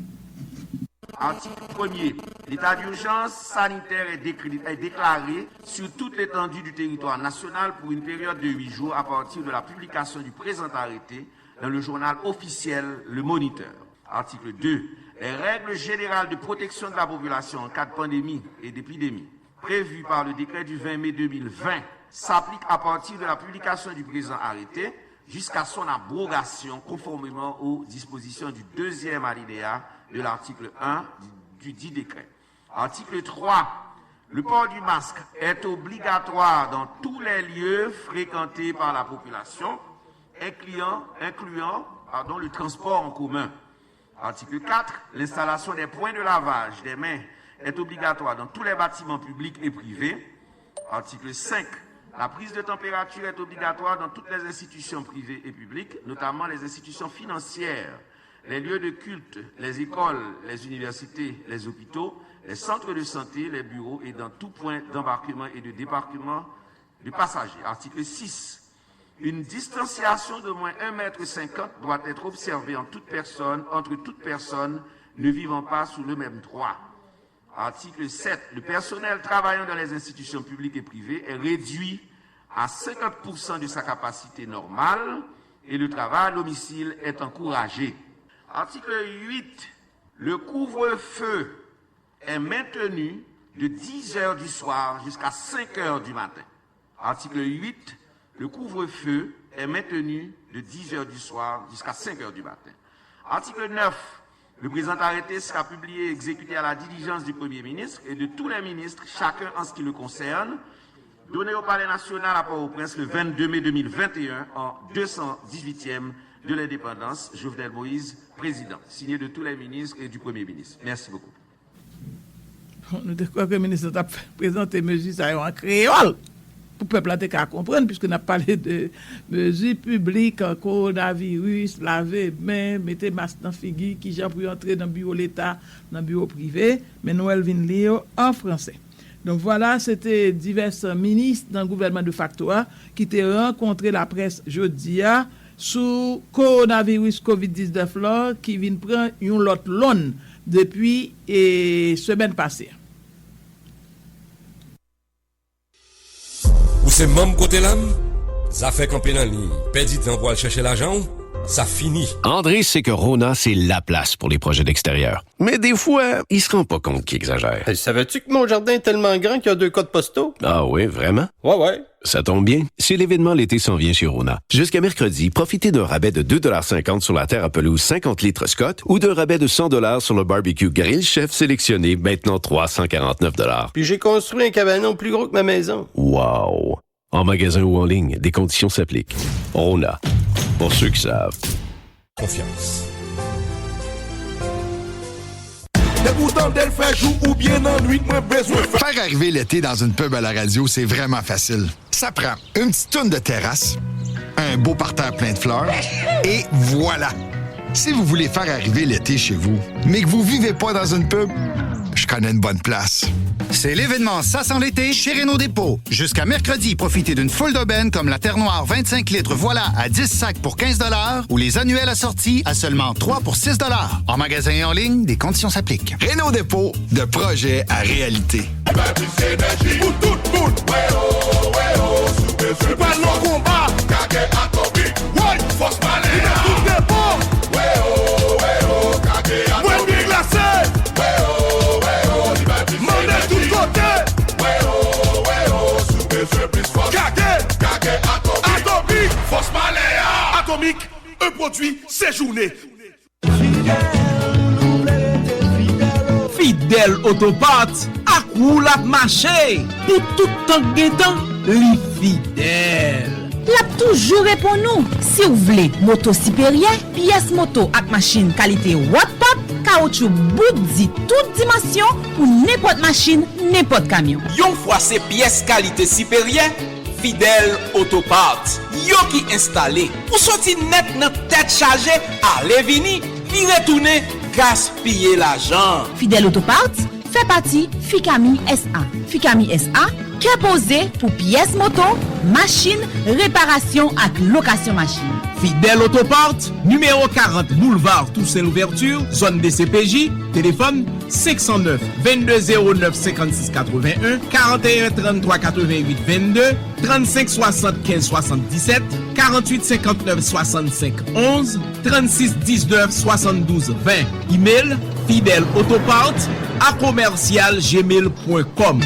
Atik premye, l'état d'urgence sanitaire est, décré- est déclaré sur toute l'étendue du territoire national pour une période de huit jours à partir de la publication du présent arrêté dans le journal officiel Le Moniteur. Article deux, les règles générales de protection de la population en cas de pandémie et d'épidémie prévues par le décret du vingt mai deux mille vingt s'appliquent à partir de la publication du présent arrêté jusqu'à son abrogation conformément aux dispositions du deuxième alinéa de l'article un du, du dit décret. Article trois, le port du masque est obligatoire dans tous les lieux fréquentés par la population, incluant, incluant, pardon, le transport en commun. Article quatre, l'installation des points de lavage des mains est obligatoire dans tous les bâtiments publics et privés. Article cinq, La prise de température est obligatoire dans toutes les institutions privées et publiques, notamment les institutions financières, les lieux de culte, les écoles, les universités, les hôpitaux, les centres de santé, les bureaux et dans tout point d'embarquement et de débarquement de passagers. Article six. Une distanciation d'au moins un mètre cinquante doit être observée en toute personne, entre toutes personnes ne vivant pas sous le même toit. Article sept. Le personnel travaillant dans les institutions publiques et privées est réduit à cinquante pour cent de sa capacité normale et le travail à domicile est encouragé. Article huit. Le couvre-feu est maintenu de dix heures du soir jusqu'à cinq heures du matin. Article huit. Le couvre-feu est maintenu de dix heures du soir jusqu'à cinq heures du matin. Article neuf. Le présent arrêté sera publié et exécuté à la diligence du Premier ministre et de tous les ministres, chacun en ce qui le concerne. Donné au Palais national à Port-au-Prince le vingt-deux mai deux mille vingt et un, an deux cent dix-huitième de l'indépendance, Jovenel Moïse, président. Signé de tous les ministres et du Premier ministre. Merci beaucoup. Bon, nou te kwè ke minis lan t ap prezante mezi sa yo an kreyòl pou pèp la te ka konprann, piske n ap pale de mezi piblik, kowonaviris, lave men, mete mask nan figi, kijan pou yo antre nan biwo leta, nan biwo prive, men nou wè l vin li yo an franse. Donk, vwala, se te divès minis nan gouvènman defakto a ki te rankontre laprès jodi a sou kowonaviris kovid diznèf la ki vin pran yon lòt lonn depi semèn pase a. Ou se manm kote la m? Zafè kanpe nan liy, pèdi tan pou al chèche lajan w, sa fini. André sait que Rona, c'est la place pour les projets d'extérieur. Mais des fois, il se rend pas compte qu'il exagère. Hey, savais-tu que mon jardin est tellement grand qu'il y a deux codes postaux? Ah oui, vraiment? Ouais, ouais. Ça tombe bien, c'est l'événement l'été s'en vient chez Rona. Jusqu'à mercredi, profitez d'un rabais de deux dollars cinquante sur la terre à pelouse cinquante litres Scott ou d'un rabais de cent dollars sur le barbecue grill chef sélectionné, maintenant trois cent quarante-neuf dollars. Puis j'ai construit un cabanon plus gros que ma maison. Wow! En magasin ou en ligne, des conditions s'appliquent. Rona, pour ceux qui savent. Konfyans. Depi w tande l fè jou oubyen nan nwit mwen bezwen fè. Faire arriver l'été dans une pub à la radio, c'est vraiment facile. Ça prend une petite toune de terrasse, un beau parterre plein de fleurs, et voilà. Si vous voulez faire arriver l'été chez vous, mais que vous vivez pas dans une pub, je connais une bonne place. C'est l'événement Ça sent l'été chez Renault Dépôt. Jusqu'à mercredi, profitez d'une foule d'aubaines comme la Terre Noire vingt-cinq litres Voilà à dix sacs pour quinze dollars ou les annuels assortis à seulement trois pour six dollars. En magasin et en ligne, des conditions s'appliquent. Renault Dépôt, de projet à réalité. Pou tout moun. Ou pral nan konba. Woy! Fòs pale a. Tout depo. Mwen byen glase. Mande tout kote. Kage. Atomik. Fòs pale a. Atomik, un produit séjourné. Fidèl Auto Parts, ak ou l ap mache! Pou tout tan k gen tan, li fidèl. L ap toujou reponn ou. Si w vle moto siperyè, pyès moto ak machin kalite World Pop, kawoutchou bout di tout dimansyon pou nenpòt machin, nenpòt kamyon. Yon fwa se pyès kalite siperyè, Fidèl Auto Parts, yo ki enstale. Ou soti nèt nan tèt chaje, ale vini, vire tounen, gaspiye lajan. Fidèl Auto Parts fè pati Ficami S A. Ficami S A, kè poze pou pyès moto, machin, reparasyon ak lokasyon machin. Fidèl Auto Parts, nimewo karant Boulevard Toussaint Louverture, zòn D C P J, telefòn senk san nèf, vennde zewo nèf, senkannsis katrevenn, karanteyen tranntwa katreventuit vennde, trannsenk swasannkenz swasanndiset, karanntuit senkantnèf swasannsenk onz, trannsis diznèf swasanndouz ven. Imel, fidèl autopart a commercial gmail point com.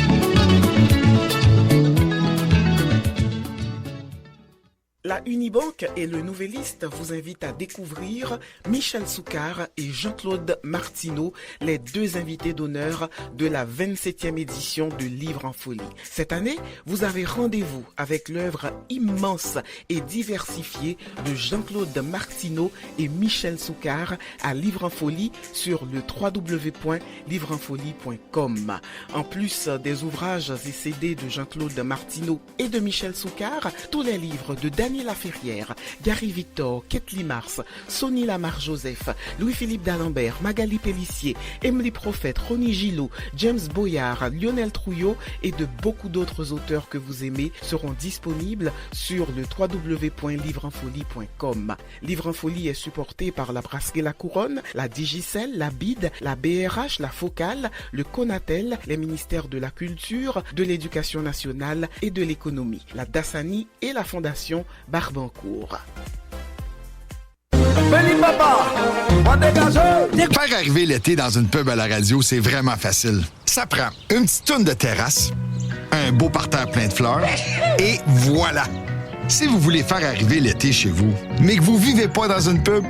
Unibank et le Nouvelliste vous invitent à découvrir Michel Soukar et Jean-Claude Martineau, les deux invités d'honneur de la vingt-septième édition de Livres en Folie. Cette année, vous avez rendez-vous avec l'œuvre immense et diversifiée de Jean-Claude Martineau et Michel Soukar à Livres en Folie sur le trois W point livres en folie point com. En plus des ouvrages et C D de Jean-Claude Martineau et de Michel Soukar, tous les livres de Dany Laferrière, Gary Victor, Ketly Mars, Sony Lamar Joseph, Louis-Philippe Dalembert, Magali Pélissier, Emily Prophète, Rony Gillot, James Boyard, Lionel Trouillot et de beaucoup d'autres auteurs que vous aimez seront disponibles sur le trois W point livres en folie point com. Livres en Folie est supporté par la Brasserie La Couronne, la Digicel, la bid, la B R H, la Focale, le Conatel, les ministères de la Culture, de l'Éducation nationale et de l'Économie, la Dasani et la Fondation Barbancourt. Fè arive l'été dans une pub à la radio, c'est vraiment facile. Ça prend une petite toune de terrasse, un beau parterre plein de fleurs, et voilà. Si vous voulez faire arriver l'été chez vous, mais que vous vivez pas dans une pub,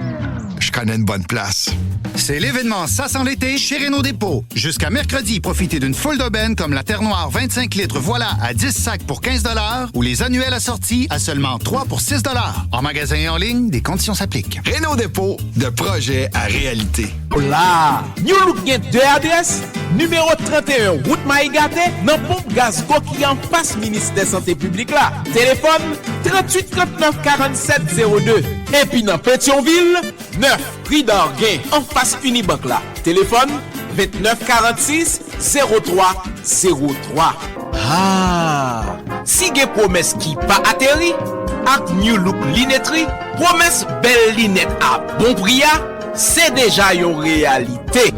je connais une bonne place. C'est l'événement Ça sent l'été chez Renault Dépôt. Jusqu'à mercredi, profitez d'une foule d'aubaines comme la Terre Noire vingt-cinq litres Voilà à dix sacs pour quinze dollars ou les annuelles assorties à seulement trois pour six dollars. En magasin et en ligne, des conditions s'appliquent. Renault Dépôt, de projet à réalité. La, New Look gen de adrès, nimewo trannteyen wout Mayigate, nan ponp gaz Go ki anfas Ministè Sante Piblik la. Telefòn tranntuit trannèf karannsèt zewo de. Epi nan Petyonvil, nèf ri Dargen, anfas Unibank la. Telefòn vennèf karannsis zewo twa zewo twa. Ah! Si gen pwomès ki pa ateri, ak New Look Linetri, pwomès bèl linèt a bon pri a, se deja yon reyalite.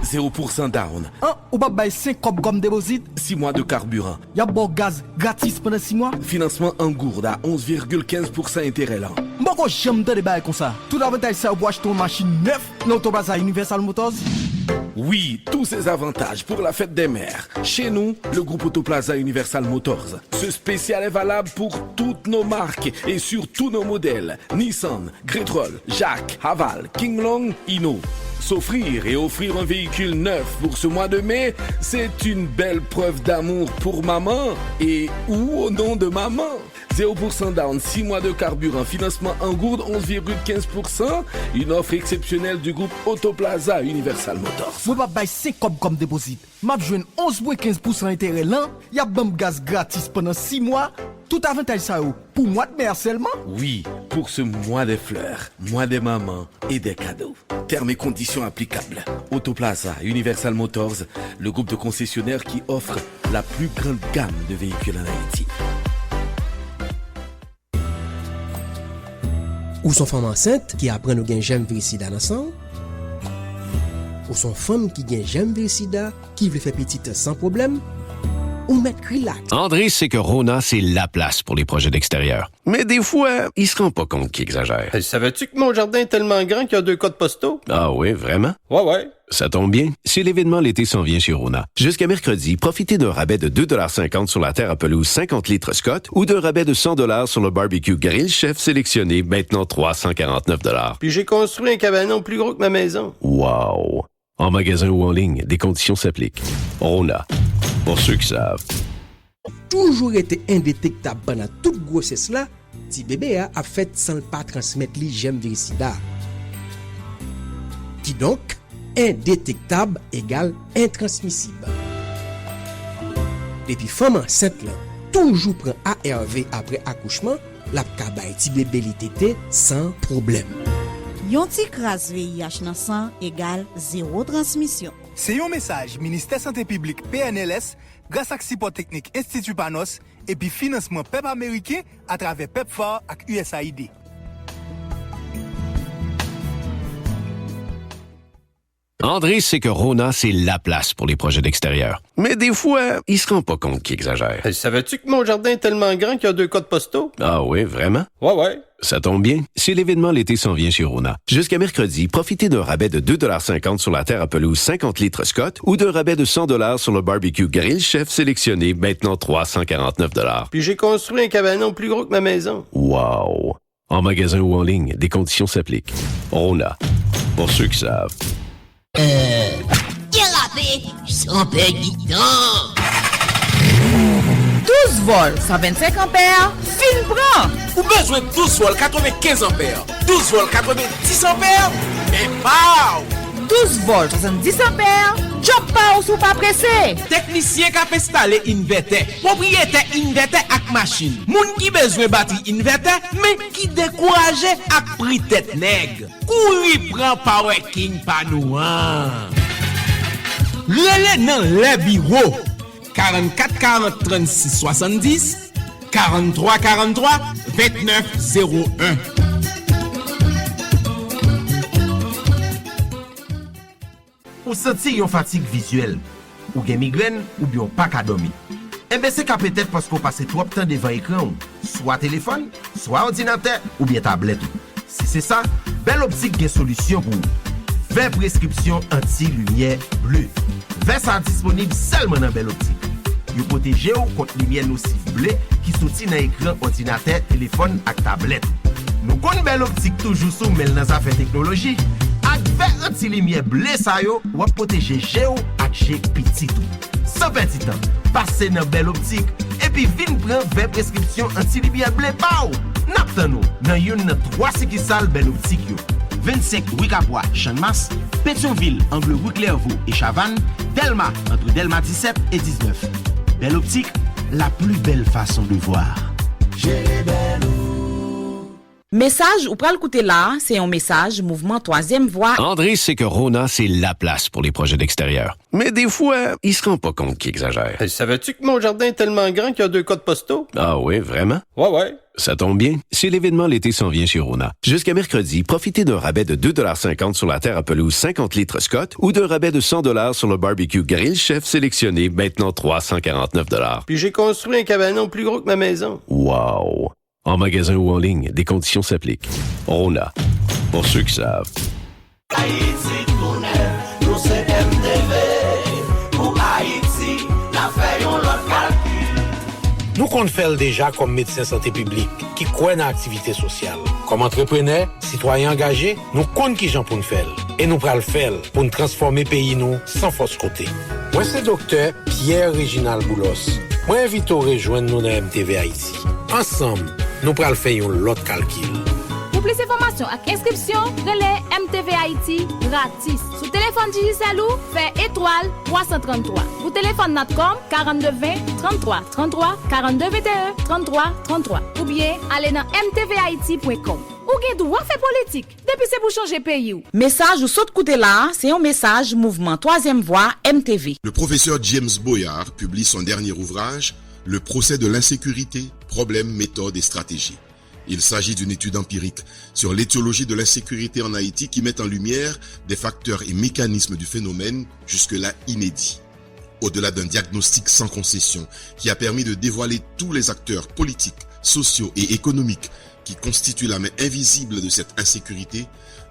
Zéro pour cent down. An, ou p ap bay senk kòb kòm depozit? Six mois de carburant. Y ap ba w gaz gratis pandan sis mwa? Finansman an goud a onz virgil kenz pousan enterè lan. M poko janm tande bagay konsa. Tout avantaj sa yo pou achte yon machin nèf nan Autoplaza Universal Motors? Oui, tous ces avantages pour la fête des mères. Chez nous, le groupe Autoplaza Universal Motors. Ce spécial est valable pour toutes nos marques et sur tous nos modèles. Nissan, Gretrol, Jack, Haval, King Long, Hino. S'offrir et offrir un véhicule neuf pour ce mois de mai, c'est une belle preuve d'amour pour maman et ou au nom de maman. Zéro pour cent down, six mois de carburant, financement en gourde onze virgule quinze pour cent, une offre exceptionnelle du groupe Autoplaza Universal Motors. Mwen p ap bay senk kòb kòm depozit. M ap jwenn onz pwen kenz pousan enterè lan, y ap ban m gaz gratis pandan sis mwa. Tout avantaj sa yo pou mwa d me a sèlman? Oui, pour ce mois des fleurs, mois des mamans et des cadeaux. Termes et conditions applicables. Autoplaza Universal Motors, le groupe de concessionnaires qui offre la plus grande gamme de véhicules en Haïti. Ou s on fanm ansent ki aprann ou gen jèm viris sida nan san w? Ou s on fanm ki gen jèm viris sida ki vle fè pitit san pwoblèm? Ou mèt rilaks. André sait que Rona, c'est la place pour les projets d'extérieur. Mais des fois, il se rend pas compte qu'il exagère. Euh, savais-tu que mon jardin est tellement grand qu'il y a deux codes postaux? Ah oui, vraiment? Ouais, ouais. Ça tombe bien, c'est l'événement L'été s'en vient chez Rona. Jusqu'à mercredi, profitez d'un rabais de deux dollars cinquante sur la terre à pelouse cinquante litres Scott ou d'un rabais de cent dollars sur le barbecue Grill Chef sélectionné, maintenant trois cent quarante-neuf dollars. Puis j'ai construit un cabanon plus gros que ma maison. Wow! En magasin ou en ligne, des conditions s'appliquent. Rona, pour ceux qui savent. Toujou rete endetektab pandan tout gwosès la, ti bebe a ap fèt san l pa transmèt li jèm viris sida. Kidonk, endetektab egal entransmisib. Depi fanm ansent lan toujou pran A R V apre akouchman, l ap ka bay ti bebe li tete san pwoblèm. Yon ti kras V I H nan san egal zewo transmisyon. Se yon mesaj Ministè Sante Piblik, P N L S, gras ak sipò teknik Enstiti Panos epi finansman pèp ameriken atravè pepfar ak U S A I D. André sait que Rona, c'est la place pour les projets d'extérieur. Mais des fois, il se rend pas compte qu'il exagère. Euh, savais-tu que mon jardin est tellement grand qu'il y a deux codes postaux? Ah oui, vraiment? Ouais, ouais. Ça tombe bien, c'est l'événement L'été s'en vient chez Rona. Jusqu'à mercredi, profitez d'un rabais de deux dollars cinquante sur la terre à pelouse cinquante litres Scott ou d'un rabais de cent dollars sur le barbecue Grill Chef sélectionné, maintenant trois cent quarante-neuf dollars. Puis j'ai construit un cabanon plus gros que ma maison. Wow! En magasin ou en ligne, des conditions s'appliquent. Rona, pour ceux qui savent. Derape san pèdi tan. Douz vòl san vennsenk anpè fin pran. Ou bezwen douz vòl katrevenkenz anpè, douz vòl katrevendis anpè? Men pow! Douz vòl swasanndis anpè, djòb pa w si w pa prese. Teknisyen k ap enstale invètè, pwopriyetè invètè ak machin, moun ki bezwen batri invètè men ki dekouraje ak pri tèt nèg. Kouri pran Power King pa nou an! Rele nan lè biwo, karannkat karant trannsis swasanndis, karanntrwa karanntrwa vennèf zewo en. Ou santi yon fatig vizyèl, ou gen migrèn oubyen w pa ka dòmi? Enben se ka petèt paske w pase twòp tan devan ekran w, swa telefòn, swa òdinatè oubyen tablèt ou. Si se sa, Bèl Optik gen solisyon pou ou. Vè preskripsyon anti limyè ble. Vè sa a disponib sèlman nan Bèl Optik. Yo pwoteje w kont limyè nosif ble ki soti nan ekran òdinatè, telefòn ak tablèt ou. Nou konn Bèl Optik toujou sou men l nan zafè teknoloji. Ak vè anti limyè ble sa yo, w ap pwoteje je w ak je pitit ou. San pèdi tan, pase nan Bèl Optik epi vin pran vè preskripsyon anti limyè ble pa w! N ap tann ou nan youn nan twa sikisal Bèl Optik yo, vennsenk ri Kapwa, Channmas, Petyonvil, angle ri Klèvo e Chavann, Dèlma, antre Dèlma disèt e diznèf. Bèl Optik, la plus belle façon de voir. Jere bèl ou. Mesaj ou pral koute la a se yon mesaj Mouvman Twazyèm Vwa. André sait que Rona, c'est la place pour les projets d'extérieur. Mais des fois, il se rend pas compte qu'il exagère. Hey, savais-tu que mon jardin est tellement grand qu'il y a deux codes postaux? Ah oui, vraiment? Ouais, ouais. Ça tombe bien, c'est l'événement L'été s'en vient chez Rona. Jusqu'à mercredi, profitez d'un rabais de deux dollars cinquante sur la terre à pelouse cinquante litres Scott ou d'un rabais de cent dollars sur le barbecue Grill Chef sélectionné, maintenant trois cent quarante-neuf dollars. Puis j'ai construit un cabanon plus gros que ma maison. Wow! En magasin ou en ligne, des conditions s'appliquent. Rona, pour ceux qui savent. Ayiti tounen, nou se M T V. Pou Ayiti, n ap fè yon lòt kalkil. Nou konn fè l deja kòm medsen sante piblik ki kwè nan aktivite sosyal. Kòm antreprenè, sitwayen angaje, nou konn kijan pou n fè l. E nou pral fè l pou n transfòme peyi nou san fòs kote. Mwen se Doktè Pierre Réginald Boulos. Mwen envite w rejwenn nou nan M T V Ayiti. Ansanm, nou pral fè yon lòt kalkil. Pou plis enfòmasyon ak enskripsyon, rele M T V Ayiti gratis. Sou telefòn Digicel ou, fè etwal twa san tranntwa. Pou telefòn Natcom, karannde ven, tranntwa tranntwa, karannde venteyen, tranntwa tranntwa. Oubyen ale nan M T V Ayiti pwen kòm. Ou gen dwa fè politik, depi se pou chanje peyi w. Mesaj ou sot koute la a, se yon mesaj Mouvman Twazyèm Vwa M T V. Le professeur James Boyard publie son dernier ouvrage, Le procès de l'insécurité, problèmes, méthodes et stratégies. Il s'agit d'une étude empirique sur l'étiologie de l'insécurité en Haïti qui met en lumière des facteurs et mécanismes du phénomène jusque-là inédits. Au-delà d'un diagnostic sans concession qui a permis de dévoiler tous les acteurs politiques, sociaux et économiques qui constituent la main invisible de cette insécurité,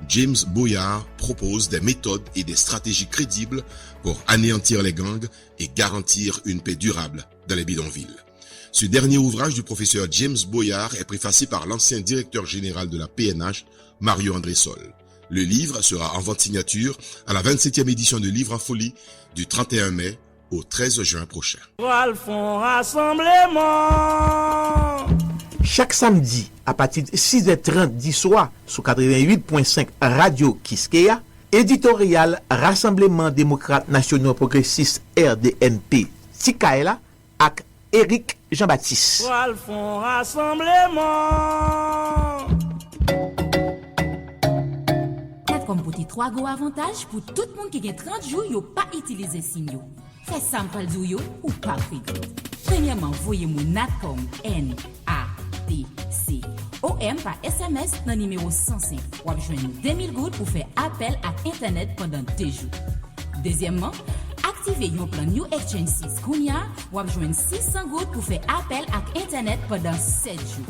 James Boyard propose des méthodes et des stratégies crédibles pour anéantir les gangs et garantir une paix durable dans les bidonvilles. Ce dernier ouvrage du professeur James Boyard est préfacé par l'ancien directeur général de la P N H, Mario Andrésol. Le livre sera en vente signature à la vingt-septième édition de Livres en Folie du trente et un mai au treize juin prochain. Pral fè yon rasanbleman. Chak samdi, apati de sizè trant di swa, sou katreventuit pwen senk Radyo Kiskeya, editoryal Rasanbleman Demokrat Nasyonal Pwogresis, R D N P, Ti Kay la, ak Eric Jean Baptiste. Pral fè yon rasanbleman. Natcom pote twa gwo avantaj pou tout moun ki gen trant jou yo pa itilize sim yo. Fè sa m pral di w yo, ou p ap regrèt. Premyèman, voye mo Natcom, N A T C O M, pa S M S nan nimewo san senk. W ap jwenn de mil goud pou fè apèl ak entènèt pandan de jou. Dezyèmman, aktive yon plan New Exchange sis kounye a, w ap jwenn sis san goud pou fè apèl ak entènèt pandan sèt jou.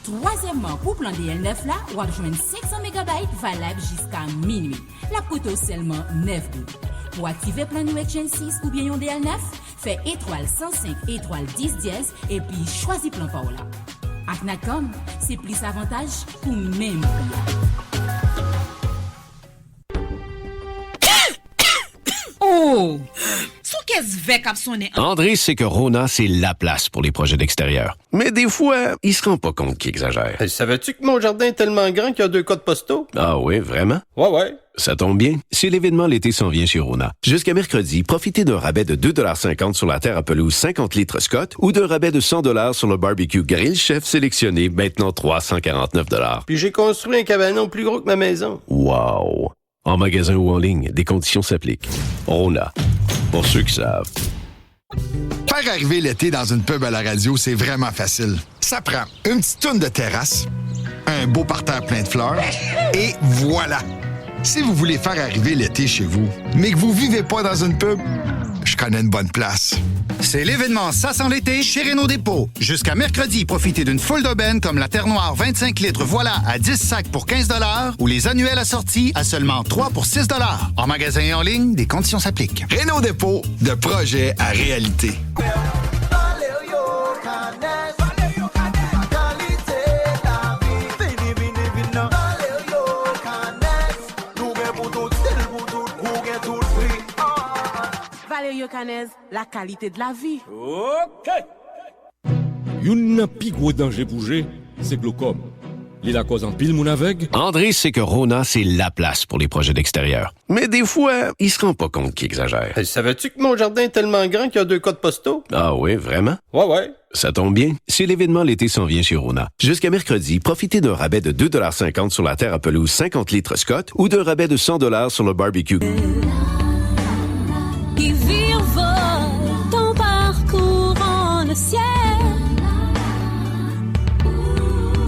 Twazyèmman, pou plan D L nèf la, w ap jwenn senk san megabayt valab jiska minui. L ap koute w sèlman nèf goud. Pou w aktive plan New Exchange sis oubyen yon D L nèf, fè etwal san senk etwal dis dyèz epi chwazi plan pa w la. Ak Natcom, se plis avantaj pou menm pri a. Oh! Son kès vè k ap sonnen an. André sait que Rona, c'est la place pour les projets d'extérieur. Mais des fois, il se rend pas compte qu'il exagère. Hey, savais-tu que mon jardin est tellement grand qu'il y a deux codes postaux? Ah oui, vraiment? Ouais, ouais. Ça tombe bien, c'est l'événement L'été s'en vient chez Rona. Jusqu'à mercredi, profitez d'un rabais de deux dollars cinquante sur la terre à pelouse cinquante litres Scott ou d'un rabais de cent dollars sur le barbecue Grill Chef sélectionné, maintenant trois cent quarante-neuf dollars. Puis j'ai construit un cabanon plus gros que ma maison. Wow! En magasin ou en ligne, des conditions s'appliquent. Rona, pour ceux qui savent. Faire arriver l'été dans une pub à la radio, c'est vraiment facile. Ça prend une petite toune de terrasse, un beau parterre plein de fleurs, et voilà. Si vous voulez faire arriver l'été chez vous, mais que vous vivez pas dans une pub, je connais une bonne place. C'est l'événement Ça sent l'été chez Renault Dépôt. Jusqu'à mercredi, profitez d'une foule d'aubaines comme la Terre Noire vingt-cinq litres Voilà à dix sacs pour quinze dollars ou les annuelles assorties à seulement trois pour six dollars. En magasin et en ligne, des conditions s'appliquent. Renault Dépôt, de projet à réalité. Valerio Canes, Valerio Canes, kalite lavi. Vini, vini, vin nan Valerio Canes. Nou gen pou tout stil, pou tout gou, gen tout pri. Ah. Valerio Canes, la qualité de la vie. Ok. Youn nan pi gwo danje pou je, se glokòm. Li lakòz anpil moun avèg. André sait que Rona, c'est la place pour les projets d'extérieur. Mais des fois, il se rend pas compte qu'il exagère. Hey, savais-tu que mon jardin est tellement grand qu'il y a deux codes postaux? Ah oui, vraiment? Ouais, ouais. Ça tombe bien, c'est l'événement L'été s'en vient chez Rona. Jusqu'à mercredi, profitez d'un rabais de deux dollars cinquante sur la terre à pelouse cinquante litres Scott ou d'un rabais de cent dollars sur le barbecue. Qui virevolte ton parcours en le ciel.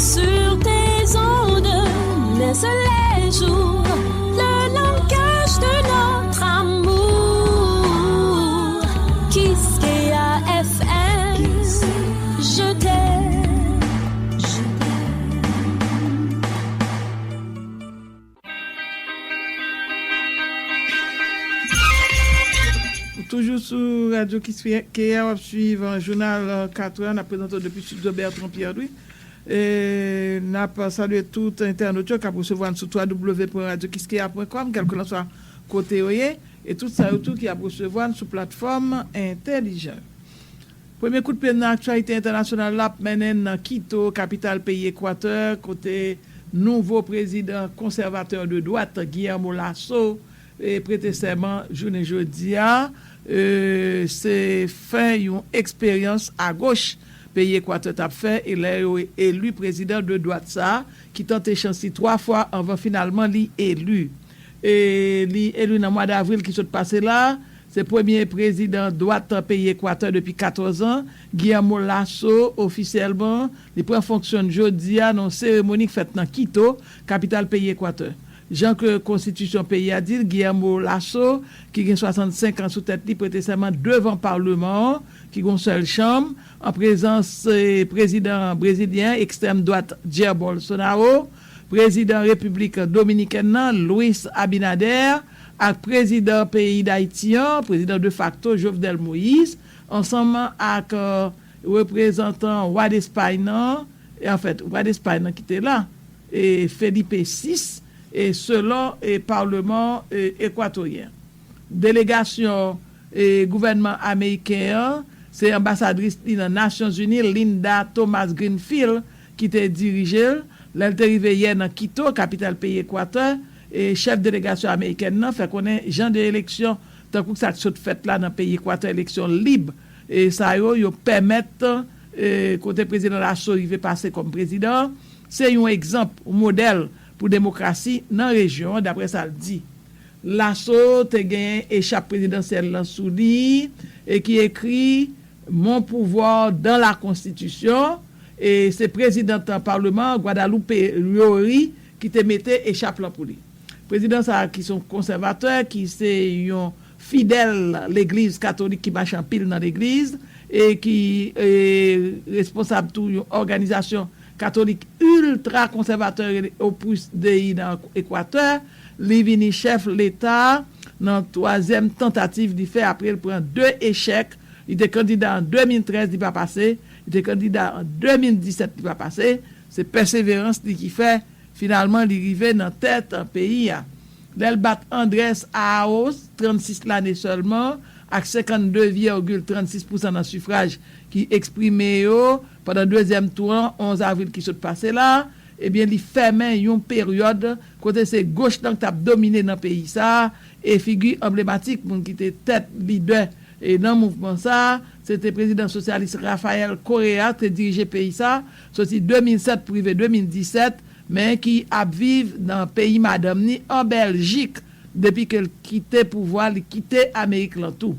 Sur tes ondes naissent les jours, le langage de notre amour. Kiskeya F M, je t'aime. Toujou sou Radyo Kiskeya, w ap swiv, euh, jounal, euh, katrè a. N ap prezante w depi estidyo Bertrand Pierre Louis. E n ap salye tout entènot yo k ap resevwa n sou w w w pwen radyo kiskeya pwen kòm, kèlkelanswa kote yo ye, e tout sa yo tou ki ap resevwa n sou platfòm entèlijan yo. Premye kout pye nan aktyalite entènasyonal la ap mennen n nan Kito, kapital peyi Ekwatè, kote nouvo prezidan konsèvatè de dwat, Guillermo Lasso, e, prete sèman jounen jodi a. E, se fen yon eksperyans agoch peyi Ekwatè t ap fè, e lè yo eli prezidan de dwat sa a, ki tante chans li twa fwa anvan finalman li eli. E li eli nan mwa davril ki sot pase la a. Se premye prezidan dwat peyi Ekwatè depi katòz an. Guillermo Lasso, ofisyèlman, li pran fonksyon n jodi a nan yon seremoni k fèt nan Kito, kapital peyi Ekwatè. Jan ke konstitisyon peyi a di l, Guillermo Lasso, ki gen swasannsenk an sou tèt li, prete sèman devan palman an, ki gen yon sèl chanm, an prezans, eh, prezidan brezilyen ekstrèm dwat Jair Bolsonaro, prezidan Repiblik Dominikèn nan, Luis Abinader, ak prezidan peyi Dayiti an, prezidan defakto Jovenel Moïse, ansanm ak, eh, reprezantan wa Despay nan, e anfèt, wa Despay nan ki te la, e Felipe sis, e selon, e palman, e ekwatoryen. Delegasyon, e gouvènman ameriken an, se anbasadris li nan Nasyonzini, Linda Thomas Greenfield, ki te dirije l. Lè l te rive yè nan Kito, kapital peyi Ekwatè, e chèf delegasyon amerikèn nan fè konnen jan de eleksyon, tankou sa k sot fèt la nan peyi Ekwatè, eleksyon lib, e sa yo, yo pèmèt, e kote prezidan Lasso rive pase kòm prezidan, se yon egzanp, yon modèl pou demokrasi nan rejyon an, daprè sa l di. Lasso te gen echap prezidansyèl lan sou li, e ki ekri Mon pouvoir dans la Constitution, e se prezidan palman an, Guadalupe Llori, ki te mete echap lan pou li. Prezidan sa a, ki se yon konsèvatè, ki se yon fidèl legliz katolik, ki mache anpil nan legliz, e ki, e, responsab tou yon òganizasyon katolik iltra konsèvatè rele Opus Dei nan Ekwatè. Li vini chèf leta nan twazyèm tantativ li fè apre l pran de echèk. Li te kandida an de mil trèz, li pa pase. Li te kandida an de mil disèt, li pa pase. Se pèseverans li ki fè, finalman, li rive nan tèt peyi a. Lè l bat Andrés Arauz, trannsis lane sèlman, ak senkannde viyègil trannsis pousan nan sifraj ki eksprime yo pandan dezyèm tou an, onz avril ki sot pase la, ebyen, li fèmen yon peryòd kote se goch lan k t ap domine nan peyi sa a, e figi anblematik moun ki te tèt lidè e nan mouvman sa a, se te prezidan sosyalis Rafael Correa, te dirije peyi sa a soti de mil sèt pou rive de mil disèt, men ki ap viv nan peyi madanm ni an Bèljik depi ke l kite pouvwa, li kite Amerik lan tou.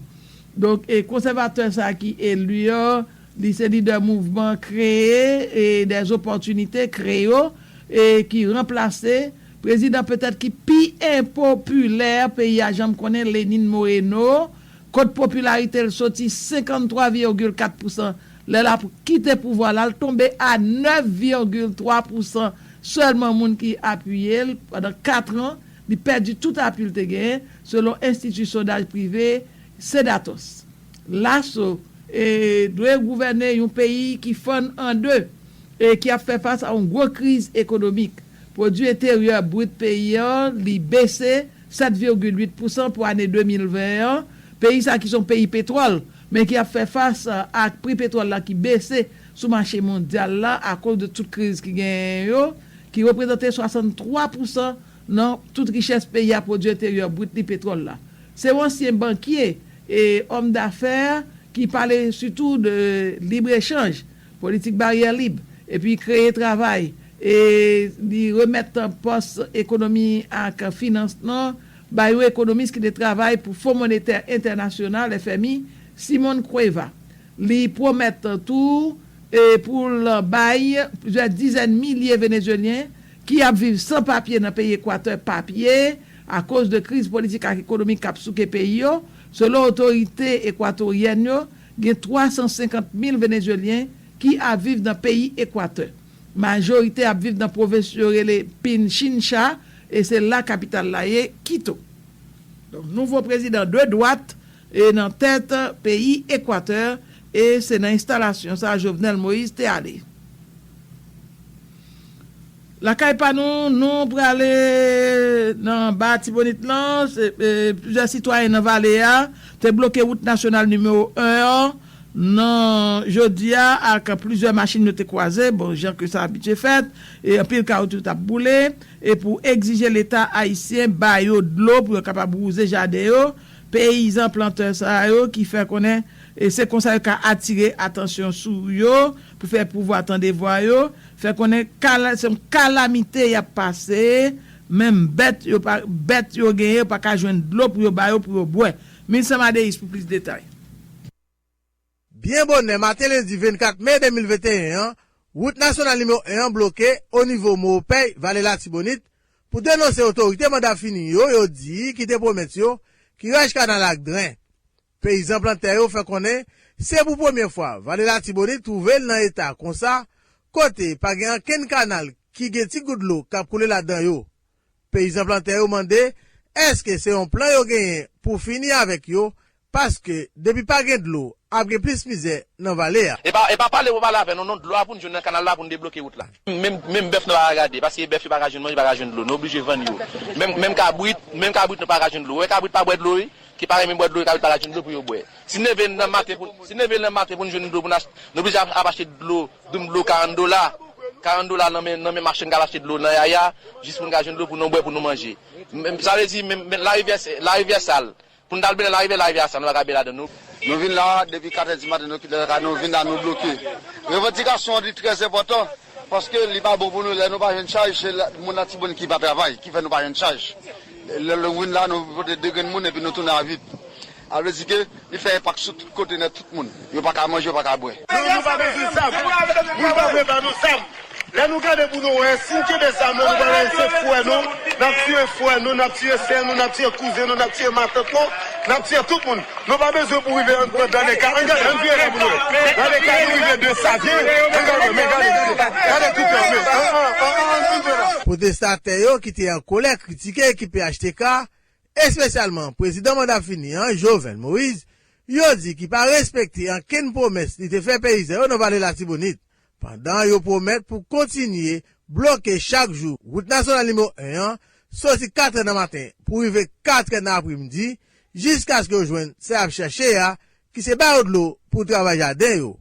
Donk, e konsèvatè sa a ki eli an, li se lidè mouvman Kreye e dèzopòtinite, Kreyo, e ki ranplase prezidan petèt ki pi enpopilè peyi a janm konnen, Lenin Moreno, kot popilarite l soti senkanntwa viyègil kat pousan lè l ap kite pouvwa la, l tonbe a nèf viyègil twa pousan sèlman moun ki apiye l pandan kat an, li pèdi tout apui l te genyen, selon enstiti sondaj prive Cedatos. Lasso, e, dwe gouvène yon peyi ki fann an de e ki ap fè fas a yon gwo kriz ekonomik. Pwodui enteryè brit peyi an, li bese sèt viyègil uit pousan pou ane de mil ven an. Peyi sa ki se yon peyi petwòl, men ki ap fè fas ak pri petwòl la ki bese sou mache mondyal la akoz de tout kriz ki genyen yo, ki reprezante swasanntwa pousan nan tout richès peyi a, pwodui enteryè brit li, petwòl la. Se yon ansyen bankye e òm dafè ki pale sitou de libre echanj, politik baryè lib, epi kreye travay, e li remèt pòs ekonomi ak finans lan ba yon ekonomis ki te travay pou Fon Monetè Entènasyonal, F M I, Simon Cueva. Li pwomèt tou, e, pou l bay plizyè dizèn milye Venezuelyen ki ap viv san papye nan peyi Ekwatè papye akoz de kriz politik ak ekonomik k ap souke peyi yo. Selon otorite ekwatoryèn yo, gen twa san senkant mil Venezuelyen ki ap viv nan peyi Ekwatè. Majorite ap viv nan pwovens yo rele Pichincha, e se la kapital la ye, Quito. Donk, nouvo prezidan de dwat e nan tèt peyi Ekwatè, e se nan enstalasyon sa Jovenel Moïse te ale. Lakay pa nou, nou prale nan Ba Latibonit lan. Se, e, plizyè sitwayen nan vale a te bloke wout nasyonal nimewo en an nan jodi a ak plizyè machin yo te kwaze, bon, jan ke sa abitye fèt, e anpil kawoutchou t ap boule, e pou egzije Leta ayisyen ba yo dlo pou yo kapab wouze jaden yo. Peyizan plantè sa yo ki fè konnen, e se konsa yo ka atire atansyon sou yo, pou fè pouvwa tande vwa yo, fè konnen kala-, se yon kalamite y ap pase, menm bèt yo pa, bèt yo genyen, yo pa ka jwenn dlo pou yo ba yo, pou yo bwè. Milsa Madeis pou plis detay. Byen bonè maten lendi vennkat me de mil venteyen an, wout nasyonal nimewo en an bloke onivo Mowopèy, Vale Latibonit, pou denonse otorite manda fini yo, yo di ki te pwomèt yo kiraj kanal ak dren. Peyizan plantè yo fè konnen se pou premye fwa Vale Latibonit twouve l nan eta konsa, kote pa gen ankenn kanal ki gen ti gout dlo k ap koule ladan yo. Peyizan plantè yo mande èske se yon plan yo genyen pou fini avèk yo, paske depi pa gen dlo, ap gen plis mizè nan vale a. E pa, e pa pale pou pale avè nou, non, dlo a pou n jwenn nan kanal la pou n debloke wout la. Menm, menm bèf nou pa ka gade, paske bèf yo pa ka jwenn manje, pa ka jwenn dlo, nou oblije vann yo. Menm, menm kabrit, menm kabrit nou pa ka jwenn dlo. Wè kabrit pa bwè dlo, wi. Ki pa renmen bwè dlo, yo ka vin pa ka jwenn dlo pou yo bwè. Si n leve nan maten pou, si n leve nan maten pou n jwenn dlo pou n achte, nou oblije ap, ap achte dlo, doum dlo karant dola. Karant dola nan men, nan men machann k ap achte dlo nan yaya, jis pou n ka jwenn dlo pou nou bwè, pou nou manje. Men, sa vle di, men, men larivyè, larivyè sal. Pou n t al benyen larivyè, larivyè a sal, nou pa ka benyen ladan nou. Nou vin la, depi katè di maten, nou kite lakay nou, vin la, nou bloke. Revandikasyon an li trè enpòtan. Paske li pa bon pou nou lè nou pa jwenn chaj, se la, moun Latibonit ki pa travay, ki fè nou pa jwenn chaj. Lè nou vin la, nou pote de grenn moun epi nou tounen a vid. A vle di ke li fè enpak sou tout kote nèt, tout moun. Yo pa ka manje, yo pa ka bwè. Nou, nou pa bezwen zam. Moun pa vle ba nou zam. Lè nou gade pou nou wè, si n kenbe zam nan, nou pral rayi se frè nou, n ap tiye frè nou, n ap tiye sè nou, n ap tiye kouzen nou, n ap tiye matant nou, N ap tiye tout moun. Nou pa bezwen pou rive nan de ka. Ann gade, ann vire la pou nou wè. Nan de ka nou rive de Savyen, ann gade, men gade, gade, gade tout yo, men. An, an, an, an, ann vire la. Pwotestatè yo ki te an kolè kritike ekip P H T K, espesyalman prezidan manda fini an, Jovenel Moïse, yo di ki pa respekte ankenn pwomès li te fè peyizan yo nan Vale Latibonit, pandan yo pwomèt pou kontinye bloke chak jou wout nasyonal nimewo en an, soti katrè nan maten pou rive katrè nan apremidi, jiskaske yo jwenn sa y ap chache a, ki se ba yo dlo pou travay jaden yo.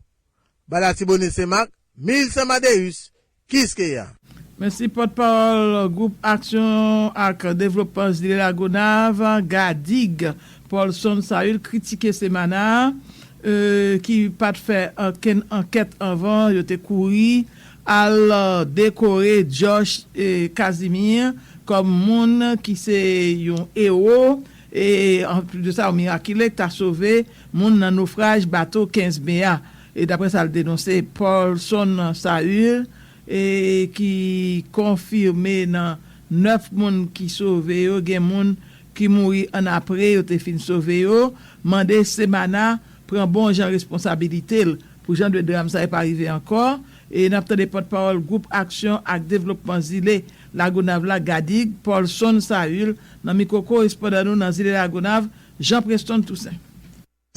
Ba Latibonit Senmak, Milsan Madeus, Kiskeya. Mèsi. Pòtpawòl Gwoup Aksyon ak Devlopman Zile Lagonav, Gadig, Paulson Saül, kritike Semana, e, ki pa t fè okenn ankèt anvan yo te kouri al, e, dekore Josh, e, Casimir kòm moun ki se yon ewo, e, anplis de sa, yon mirakile ki ta sove moun nan nofraj bato kenz me a. E daprè sa l denonse, Paulson Saül, e ki konfime nan nèf moun ki sove yo, gen moun ki mouri annapre yo te fin sove yo, mande Semana pran bon jan responsabilite l pou jan de dram sa yo pa rive ankò. E n ap tande pòtpawòl Gwoup Aksyon ak Devlopman Zile Lagonav la, Gadig, Paulson Saül, nan mikwo korespondan nou nan zile Lagonav, Jean Preston Toussaint.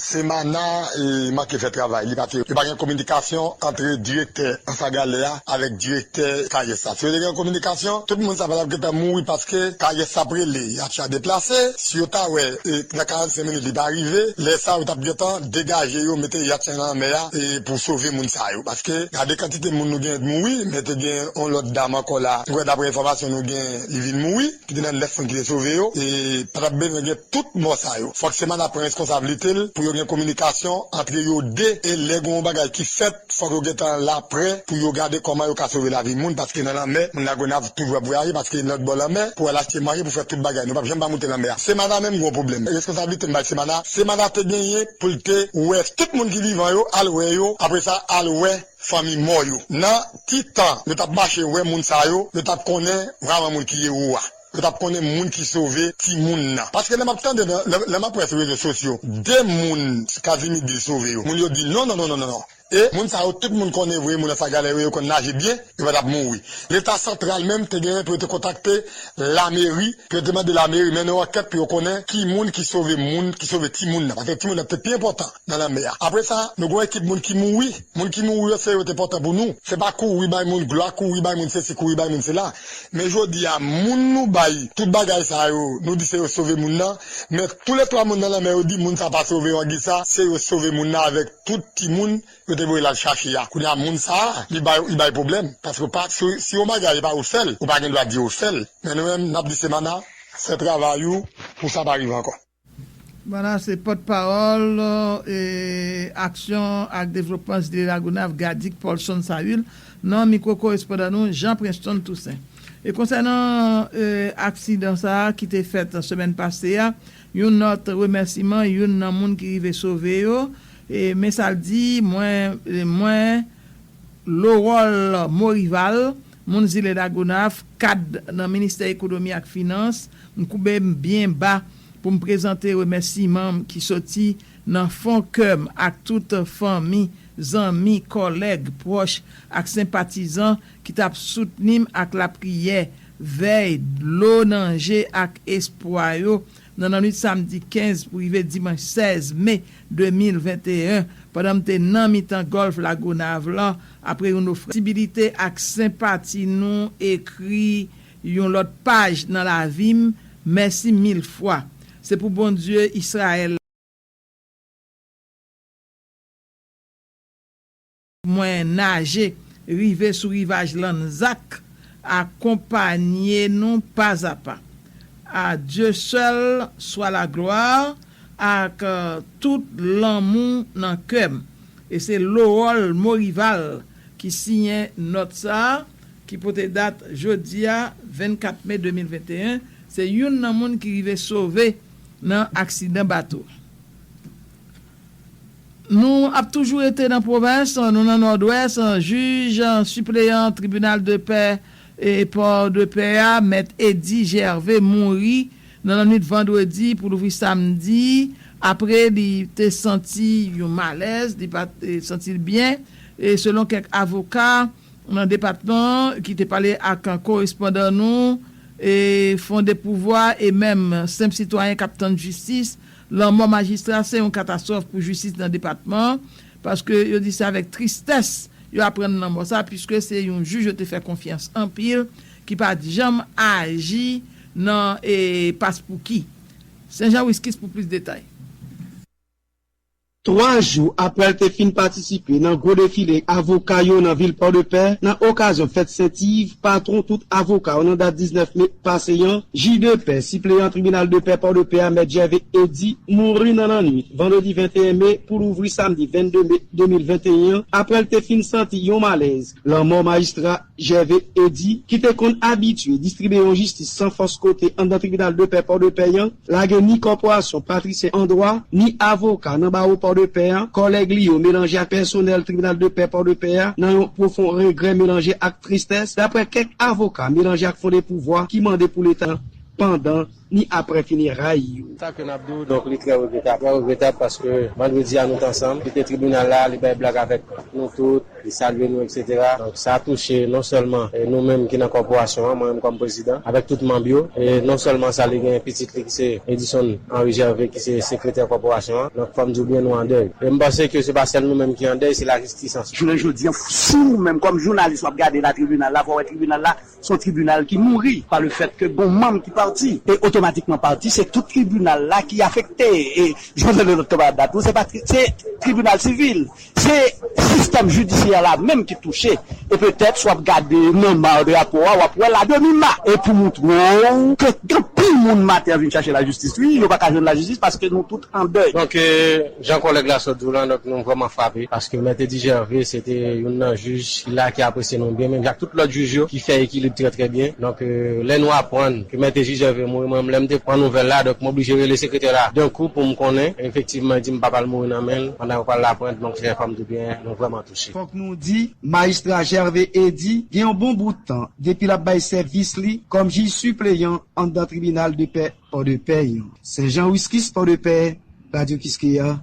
Semana, e, manke fè travay li, paske yo pa gen kominikasyon ant direktè Anse à Galets a avèk direktè Kayès la. Si yo te gen kominikasyon, tout moun sa pa t ap gentan mouri, paske Kayès t ap rele yatch la deplase. Si yo ta wè, e, nan karannsenk minit li pa rive, lè sa yo t ap gentan degaje yo, mete yatch la nan lanmè a, e, pou sove moun sa yo. Paske gade kantite moun nou gen mouri, men te gen yon lòt dam ankò la, nou wè daprè enfòmasyon nou gen, li vin mouri, ki te nan nèf moun ki te sove yo, e pa t ap bezwen gen tout mò sa yo. Fòk Semana pran reskonsablite l pou yo gen kominikasyon ant yo de, e lè gen yon bagay ki fèt, fòk yo gentan la prè pou yo gade kòman yo ka sove lavi moun, paske nan lanmè, moun Lagonav toujou ap vwayaje, paske lòt bò lanmè, pou al achte manje, pou fè tout bagay. Nou p ap janm pa moute lanmè a. Semana menm gen yon pwoblèm. Reskonsablite m bay Semana, Semana te genyen pou l te wè tout moun ki vivan yo, al wè yo, apre sa, al wè fanmi mò yo. Nan ti tan yo t ap mache wè moun sa yo, yo t ap konnen vrèman moun ki ewo a. Yo t ap konnen moun ki sove timoun nan. Paske lè m ap tande nan, lè, lè m ap wè sou rezo sosyo, de moun Casimir di l sove yo. Moun yo di non, non, non, non, non, non. E moun sa yo, tout moun konnen vre, moun nan sa galè yo, yo konn naje byen, yo pa t ap mouri. Leta santral menm te genyen pou yo te kontakte lameri, pou yo te mande lameri mennen yon ankèt pou yo konnen ki moun ki sove moun, ki sove timoun nan. Paske timoun nan te pi enpòtan nan lanmè a. Apre sa, nou gen yon ekip moun ki mouri. Moun ki mouri yo, se yo te pòtan pou nou. Se pa kouri bay moun glwa, kouri bay moun sesi, kouri bay moun sela. Men jodi a, moun nou bay tout bagay sa yo, nou di se yo sove moun nan. Men toulètwa moun nan lanmè yo di moun sa pa sove yo angi sa, se yo sove moun nan avèk tout timoun yo te voye l al chache a. Kounye a, moun sa a, li bay, li bay pwoblèm. Paske pa, si, si yon bagay e pa ou fè l, ou pa gen dwa di yo fè l. Men nou menm, n ap di Semana, fè travay ou pou sa pa rive ankò. Vwala, se pòtpawòl, e, Aksyon ak Devlopman Zile Lagonav, Gadig, Paulson Saül, nan mikwo korespondan nou, Jean Preston Toussaint. E konsènan, e, aksidan sa a ki te fèt semèn pase a, yon nòt remèsiman youn nan moun ki rive sove yo, e, men sa l di, mwen, e, mwen, Lowòl Morival, moun zile Lagonav, kad nan Ministè Ekonomi ak Finans, m koube m byen ba pou m prezante remèsiman m ki soti nan fon kè m ak tout fanmi, zanmi, kòlèg, pwòch ak senpatizan ki t ap soutni m ak lapriyè, vèy, dlo nan je ak espwa yo nan lannwit samdi kenz pou rive dimanch sèz me de mil venteyen, pandan m te nan mitan gòlf Lagonav lan, apre yon ofrann. Sansibilite ak senpati nou ekri yon lòt paj nan lavi m. Mèsi mil fwa. Se pou Bondye Izrayèl. Mwen naje rive sou rivaj Lanzak, akonpanye nou pazapa. À Dieu seul soit la gloire, ak, euh, tout lanmou nan kè m. E se Lowòl Morival ki siyen nòt sa a, ki pote dat jodi a, vennkat me de mil venteyen. Se youn nan moun ki rive sove nan aksidan bato. Nou ap toujou rete nan pwovens, nou nan Nòdwès. Jij sipleyan tribinal de pè e pò de pè a, mèt Eddy Gervais, mouri Nan lannwit vandredi pou louvri samdi, apre li te santi yon malèz, li pa t, eh, santi l byen, e selon kèk avoka nan depatman ki te pale ak korespondan nou, e Fon de Pouvwa e menm senp sitwayen k ap tann jistis, lanmò majistra se yon katastwòf pou jistis nan depatman, paske yo di se avèk tristès yo aprann lanmò sa, piske se yon jij yo te fè konfyans anpil, ki pa t janm aji nan, e, paspouki. Senjan Wiskis pou plis detay. Twa jou apre l te fin patisipe nan gwo defile avoka yo nan vil Pòdepè, nan okazyon fèt Sentiv, patwon tout avoka yo nan dat diznèf me pase an, jij de pè sipleyan tribinal de pè Pòdepè a, Mèt Jève Edi, mouri nan lannwit vandredi venteyen me pou louvri samdi vennde me de mil venteyen an, apre l te fin santi yon malèz. Lanmò majistra Jève Edi, ki te konn abitye distribiye yon jistis san fòs kote anndan tribinal de pè Pòdepè an, lage ni kòporasyon Patricien en Droit, ni avoka nan bawo Pòdepè a, kòlèg li yo melanje ak pèsonèl tribinal de pè Pòdepè a nan yon pwofon regrè melanje ak tristès, daprè kèk avoka melanje ak Fon de Pouvwa ki mande pou Leta pandan ni apre fineray yo. Sa ke n ap di w, donk, li trè regretab. Trè regretab paske vandredi a nou t ansanm. Li te tribinal la, li bay blag avèk nou tout, li salye nou, etsetera. Donk, sa touche non sèlman, e, nou menm ki nan kòporasyon an, mwen menm kòm prezidan, avèk tout manm yo. E non sèlman sa, li gen pitit li ki se Edison Henry Gervais, ki se sekretè kòporasyon an. Donk, fò m di w byen, nou an dèy. E m panse ke se pa sèl nou menm ki an dèy, se lajistis ansanm. Jounen jodi a, si ou menm kòm jounalis w ap gade la tribinal la, fò w wè tribinal la, se yon tribinal ki mouri pa le fèt ke gon manm ki pati. E otomatikman pati, se tout tribinal la ki afekte. E jan w tande lòt kanmarad la tou, se pa tri-, se tribinal sivil. Se sistèm jidisyè la menm ki touche. E petèt, si w ap gade nan ma drapo a, w ap wè la demi ma. E pou montre w ke gen anpil moun maten an vin chache lajistis, wi, yo pa ka jwenn lajistis paske nou tout an dèy. Donk, e, jan kòlèg la sot di w lan, donk, nou vrèman frape, paske Mèt Edi Gervais, se te youn nan jij ki la, ki apresye nou byen, menm jan ak tout lòt jij yo, ki fè ekilib trè, trè byen. Donk, e, lè nou aprann ke Mèt Edi Gervais mouri, mwen, lè m te pran nouvèl la, donk, m oblije rele sekretè la, d'un coup, pou m konnen, efektivman, li di m papa l mouri nan men l, pandan yo pral aprann, donk, trè fòm de byen, nou vrèman touche. Fòk nou di, majistra Gervais Edi gen yon bon bout tan depi l ap bay sèvis li kòm jij sipleyan anndan tribinal de pè Pòdepè an. Senjan Wiskis, Pòdepè, Radyo Kiskeya.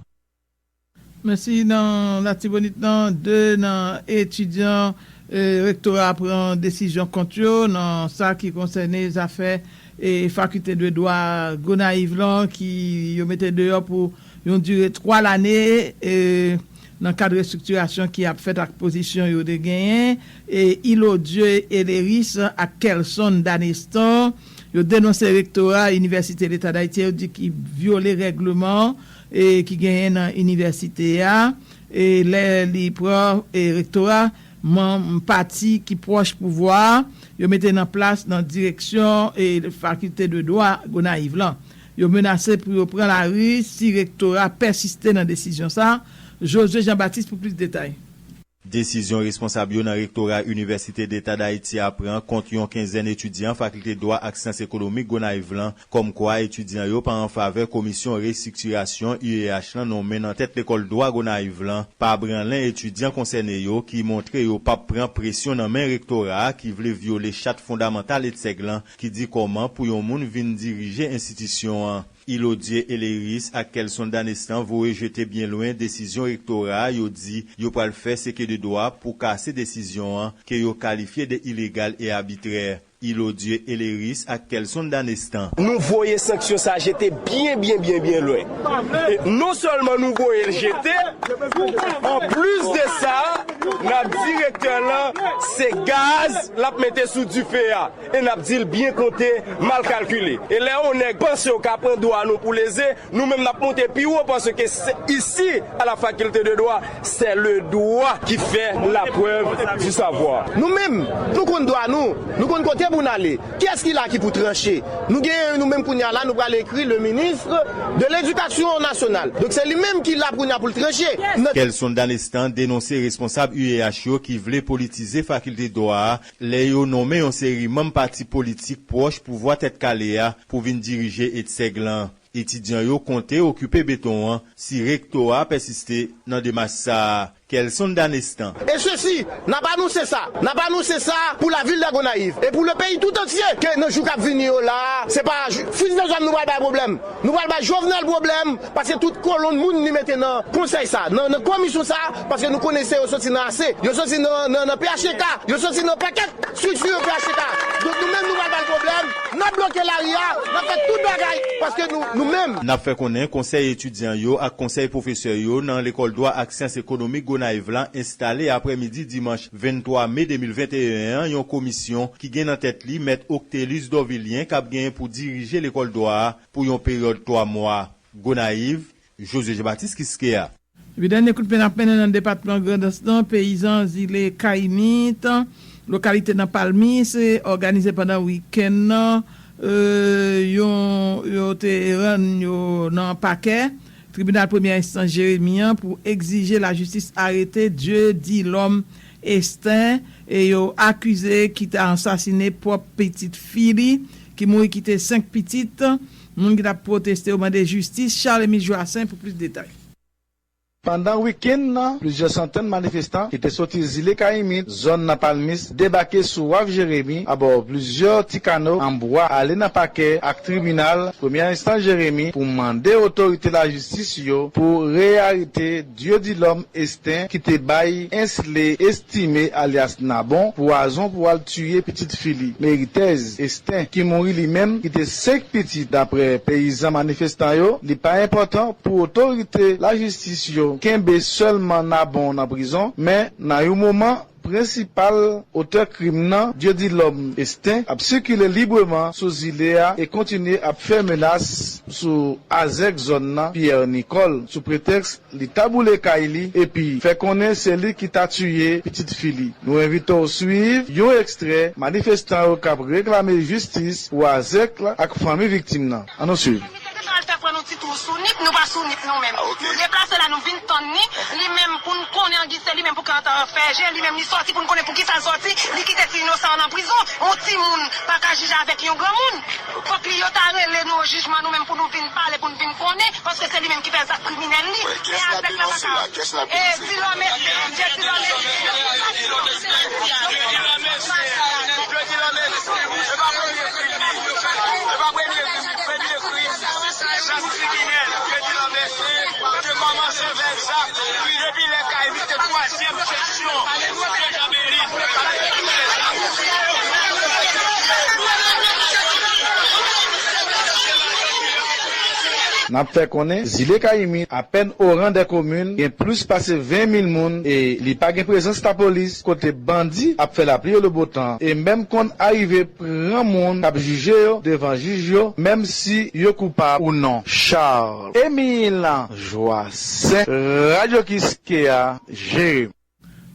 Mèsi. Nan Latibonit lan, de nan etidyan, eh, rektora a pran desizyon kont yo nan sa ki konsène zafè, eh, Fakilte de Dwa Gonayiv lan, ki yo mete deyò pou yon dire twa lane, eh, nan kad restriktirasyon ki ap fèt ak pozisyon yo te genyen. Eh, Ilodye Eleris ak Kelson Danestan, yo denonse rektora Inivèsite Leta Dayiti, yo di ki vyole règleman, e, ki genyen nan inivèsite a. E lè li pran, e, rektora, manm pati ki pwòch pouvwa a, yo mete nan plas nan direksyon, e, Fakilte de Dwa Gonayiv lan. Yo menase pou yo pran lari si rektora pèsiste nan desizyon sa. Josué Jean Baptiste pou plis detay. Desizyon responsab yo nan rektora Inivèsite Deta Dayiti a pran kont yon kenzèn etidyan Fakilte Dwa ak Syans Ekonomik Gonayiv lan, kòmkwa etidyan yo pa an favè Komisyon Restriktirasyon U E H lan nonmen nan tèt Lekòl Dwa Gonayiv lan, pa branlen etidyan konsène yo ki montre yo p ap pran presyon nan men rektora a ki vle vyole chat fondamantal EDSEG lan ki di kòman pou yon moun vin dirije enstitisyon an. Ilodye Eleris ak Kelson Danestan voye jete byen lwen desizyon rektora a, yo di yo pral fè seke de dwa pou kase desizyon an ke yo kalifye de ilegal e abitrè. Ilodye Eleris ak Kelson Danestan. Nou voye sanksyon sa jete byen, byen, byen, byen lwen. E non sèlman nou voye l jete, anplis de sa, n ap di rektè lan se gaz l ap mete sou dife a. E n ap di l byen konte, mal kalkile. E lè yon nèg panse w ka pran dwa nou pou leze, nou menm n ap monte pi wo, paske se isi, à la faculté de droit, c'est le droit qui fait la preuve du savoir. Nou menm, nou konn dwa nou, nou konn kote pou n ale. Kiyès ki la ki pou tranche? Nou gen, nou menm kounye a la, nou pral ekri le ministre de l'Éducation nationale. Donk se li menm ki la kounye a pou l tranche. Nan Kelson Danestan denonse responsab U E H yo ki vle politize fakilte dwa a, lè yo nonmen yon seri manm pati politik pwòch pouvwa Tèt Kale a pou vin dirije EDSEG lan. Etidyan yo konte okipe beton an si rektora a pèsiste nan demach sa a. Kelson Danestan. E sesi, n ap anonse sa, n ap anonse sa pou lavil de Gonayiv e pou le peyi tout antye ke nan jou k ap vini yo la, se pa fizi nan zam nou pral bay pwoblèm. Nou pral bay Jovenel pwoblèm, paske tout kolonn moun li mete nan konsèy sa, nan, nan komisyon sa, paske nou konnen se yo soti nan ase, yo soti nan, nan, nan P H T K, yo soti nan pakèt strikti yo P H T K. Donk nou menm nou pral bay pwoblèm, n ap bloke lari a, n ap fè tout bagay, paske nou, nou menm. N ap fè konnen konsèy etidyan yo ak konsèy pwofesè yo nan lekòl dwa ak syans ekonomik Gonayiv la enstale aprèmidi dimanch venntwa me de mil venteyen an yon komisyon ki gen nan tèt li mèt Octelus Dorvilien k ap genyen pou dirije lekòl dwa a pou yon peryòd twa mwa. Gonayiv, Josue Jean Baptiste Quisquéa. Epi dènye kout pen n ap mennen nan depatman Grandans lan, peyizan zile Kayimit, lokalite nan Palmis, òganize pandan wikenn nan, e, yon, yo te rann yo nan pakè tribinal premyè enstans Jeremi an pou egzije lajistis arete Dieu dit l'homme Estin, e yo akize ki ta ansasine pwòp pitit fi li, ki mouri kite senk pitit. Moun ki t ap pwoteste yo mande jistis. Charles Emile Joassaint pou plis detay. Pandan wikenn nan, plizyè santèn manifestan ki te soti zile Kayimit, zòn nan Palmis, debake sou waf Jeremi abò plizyè ti kano an bwa ale nan pakè ak tribinal premyè enstans Jeremi pou mande otorite lajistis yo pou rearete Dieu dit l'homme Estin ki te bay Ensley Estimé alyas Nabon pwazon pou al tiye pitit fi li, Meritèz Estin, ki mouri li menm kite senk pitit. Daprè peyizan manifestan yo, li pa enpòtan pou otorite lajistis yo kenbe sèlman Nabon nan prizon, men nan yon moman prensipal otè krim nan, Dieu dit l'homme Estin, ap sikile libreman sou zile a e kontinye ap fè menas sou azèk zòn nan, Pierre Nicole, sou pretèks li ta boule kay li epi fè konnen se li ki ta tiye pitit fi li. Nou envite w swiv yon ekstrè manifestan yo k ap reklame jistis pou azèk la ak fanmi viktim nan. Ann nou swiv. Te pral fè pran nou ti tou sou nip, nou pa sou nip nou menm. Nou deplase la, nou vin tann li, li menm pou n konnen angi se li menm pou ki antan fè je, li menm li sòti pou n konnen pou kisa l sòti, li kite ti inosan an nan prizon. Yon timoun pa ka jije avèk yon granmoun. Fòk li yo ta rele nou o jijman nou menm pou nou vin pale, pou n vin konnen, paske se li menm ki fè zak kriminèl li. Men avèk la pa ka. E di lòm e, di lòm e. Premye krim, premye krim, zak kriminèl, premye krim, te kòmanse fè zak depi lè Kayimit te twazyèm seksyon Benjamin Lise. N ap fè konnen, zile Kayimit, apèn o ran dè komin, gen plis pase ven mil moun e li pa gen prezans lapolis, kote bandi ap fè lapli e le botan e menm konn arive pran moun k ap jije yo devan jij yo, menm si yo koupab ou non. Charles Emile Joassaint, Radyo Kiskeya, Jeremi.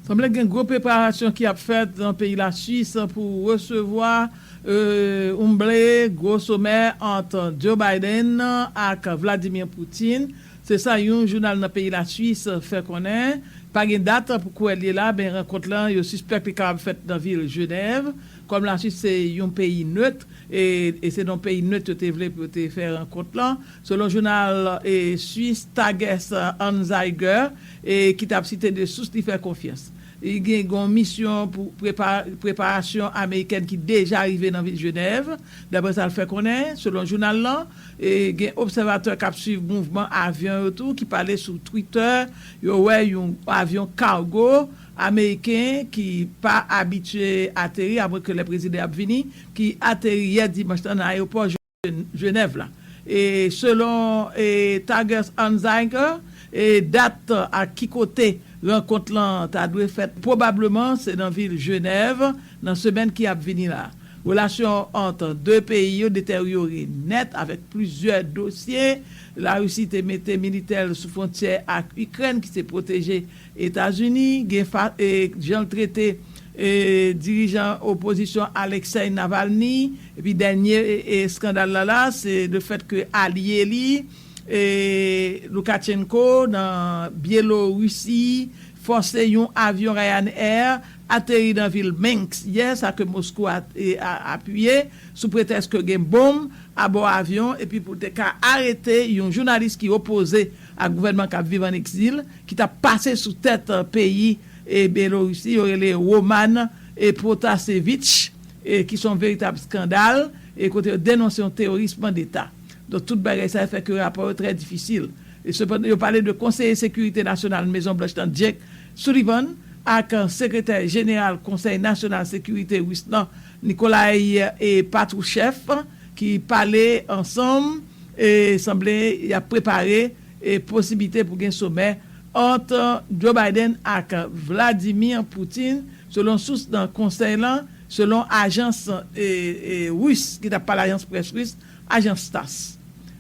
Sanble gen gwo preparasyon ki ap fèt nan peyi Laswis pou resevwa, e, oumble gwo somè ant Joe Biden ak Vladimir Putin. Se sa yon jounal nan peyi Laswis fè konnen. Pa gen dat pou kwè l ye la, men rankont lan, yo sispèk li kapab fèt nan vil Jenèv. Kòm Laswis se yon peyi net, e, e se nan yon peyi net yo te vle pou yo te fè rankont lan. Selon jounal, e, Swis Tages Anzeiger, e, ki t ap site de sous li fè konfyans. Li gen yon misyon pou prepa-, preparasyon amerikèn ki deja rive nan vil Jenèv, daprè sa l fè konnen, selon jounal lan. E gen obsèvatè k ap swiv mouvman avyon yo tou ki pale sou Twitter, yo wè yon avyon kago ameriken ki pa abitye ateri, amwenke lè prezidan ap vini, ki ateri yè dimanch lan nan ayewopò Jenèv la. E selon, e, Tages Anzeiger, e dat ak ki kote rankont lan ta dwe fèt, pwobableman se nan vil Jenèv nan semèn ki ap vini la. Relasyon ant de peyi yo deteryore nèt avèk plizyè dosye. Larisi te mete militè l sou fwontyè ak Ikrèn ki se pwoteje Etazini, gen fa-, e, jan l trete, e, dirijan opozisyon Alexei Navalny, epi dènye, e, e, eskandal la la, se le fèt ke alye li, e, Lukashenko nan Byelorisi, fòse yon avyon Ryanair ateri nan vil Minsk yè, sa ke Moskou a, e, a, apiye, sou pretèks ke gen bonm abò avyon, epi pou te ka arete yon jounalis ki opoze ak gouvènman k ap viv ann egzil, ki t ap pase sou tèt peyi e Byelorisi, yo rele Roman e Protasevich, e ki se yon veritab eskandal, e kote yo denonse yon teworism deta. Donk, tout bagay sa yo fè ke rapò yo trè difisil. E sepandan, yo pale de konseye sekirite nasyonal Mezon Blanch lan, Jake Sullivan, ak sekretè jeneral Konsèy Nasyonal Sekirite Ris lan, Nikolay e Patrushev, ki pale ansanm e sanble y ap prepare e posiblite pou gen somè ant Joe Biden ak Vladimir Putin, selon sous nan konsèy lan, selon ajans e, e, ris ki t ap pale, ajans près ris, ajans TASS.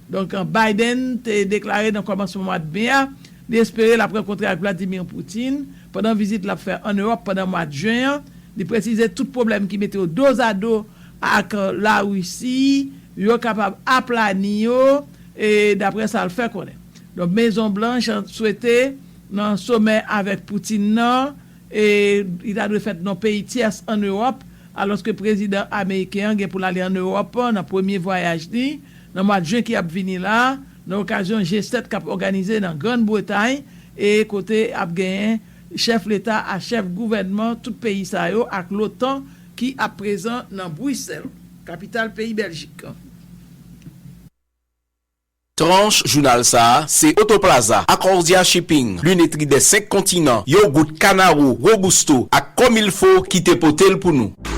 Donk, Biden te deklare nan kòmansman mwa de me a, li espere l ap rankontre ak Vladimir Putin pandan vizit l ap fè ann Ewòp pandan mwa de jen an. Li presize tout pwoblèm ki mete yo dozado ak Larisi, yo kapab aplani yo, e daprè sa l fè konnen. Donk, Mezon Blanch swete nan somè avèk Putin nan, e li ta dwe fèt nan peyi tyès ann Ewòp, alòske prezidan ameriken an gen pou l ale ann Ewòp nan premye vwayaj li nan mwa jen ki ap vini la, nan okazyon G sèt k ap òganize nan Grann Bretay, e kote ap genyen chèf leta ak chèf gouvènman tout peyi sa yo ak l'OTAN ki ap prezan nan Brisèl, kapital peyi Bèljik. Tranch jounal sa a se Autoplaza, Accordia Shipping, Lunetterie des Cinq Continents, Yogourt Canaro, Robusto ak Comme il faut ki te pote l pou nou.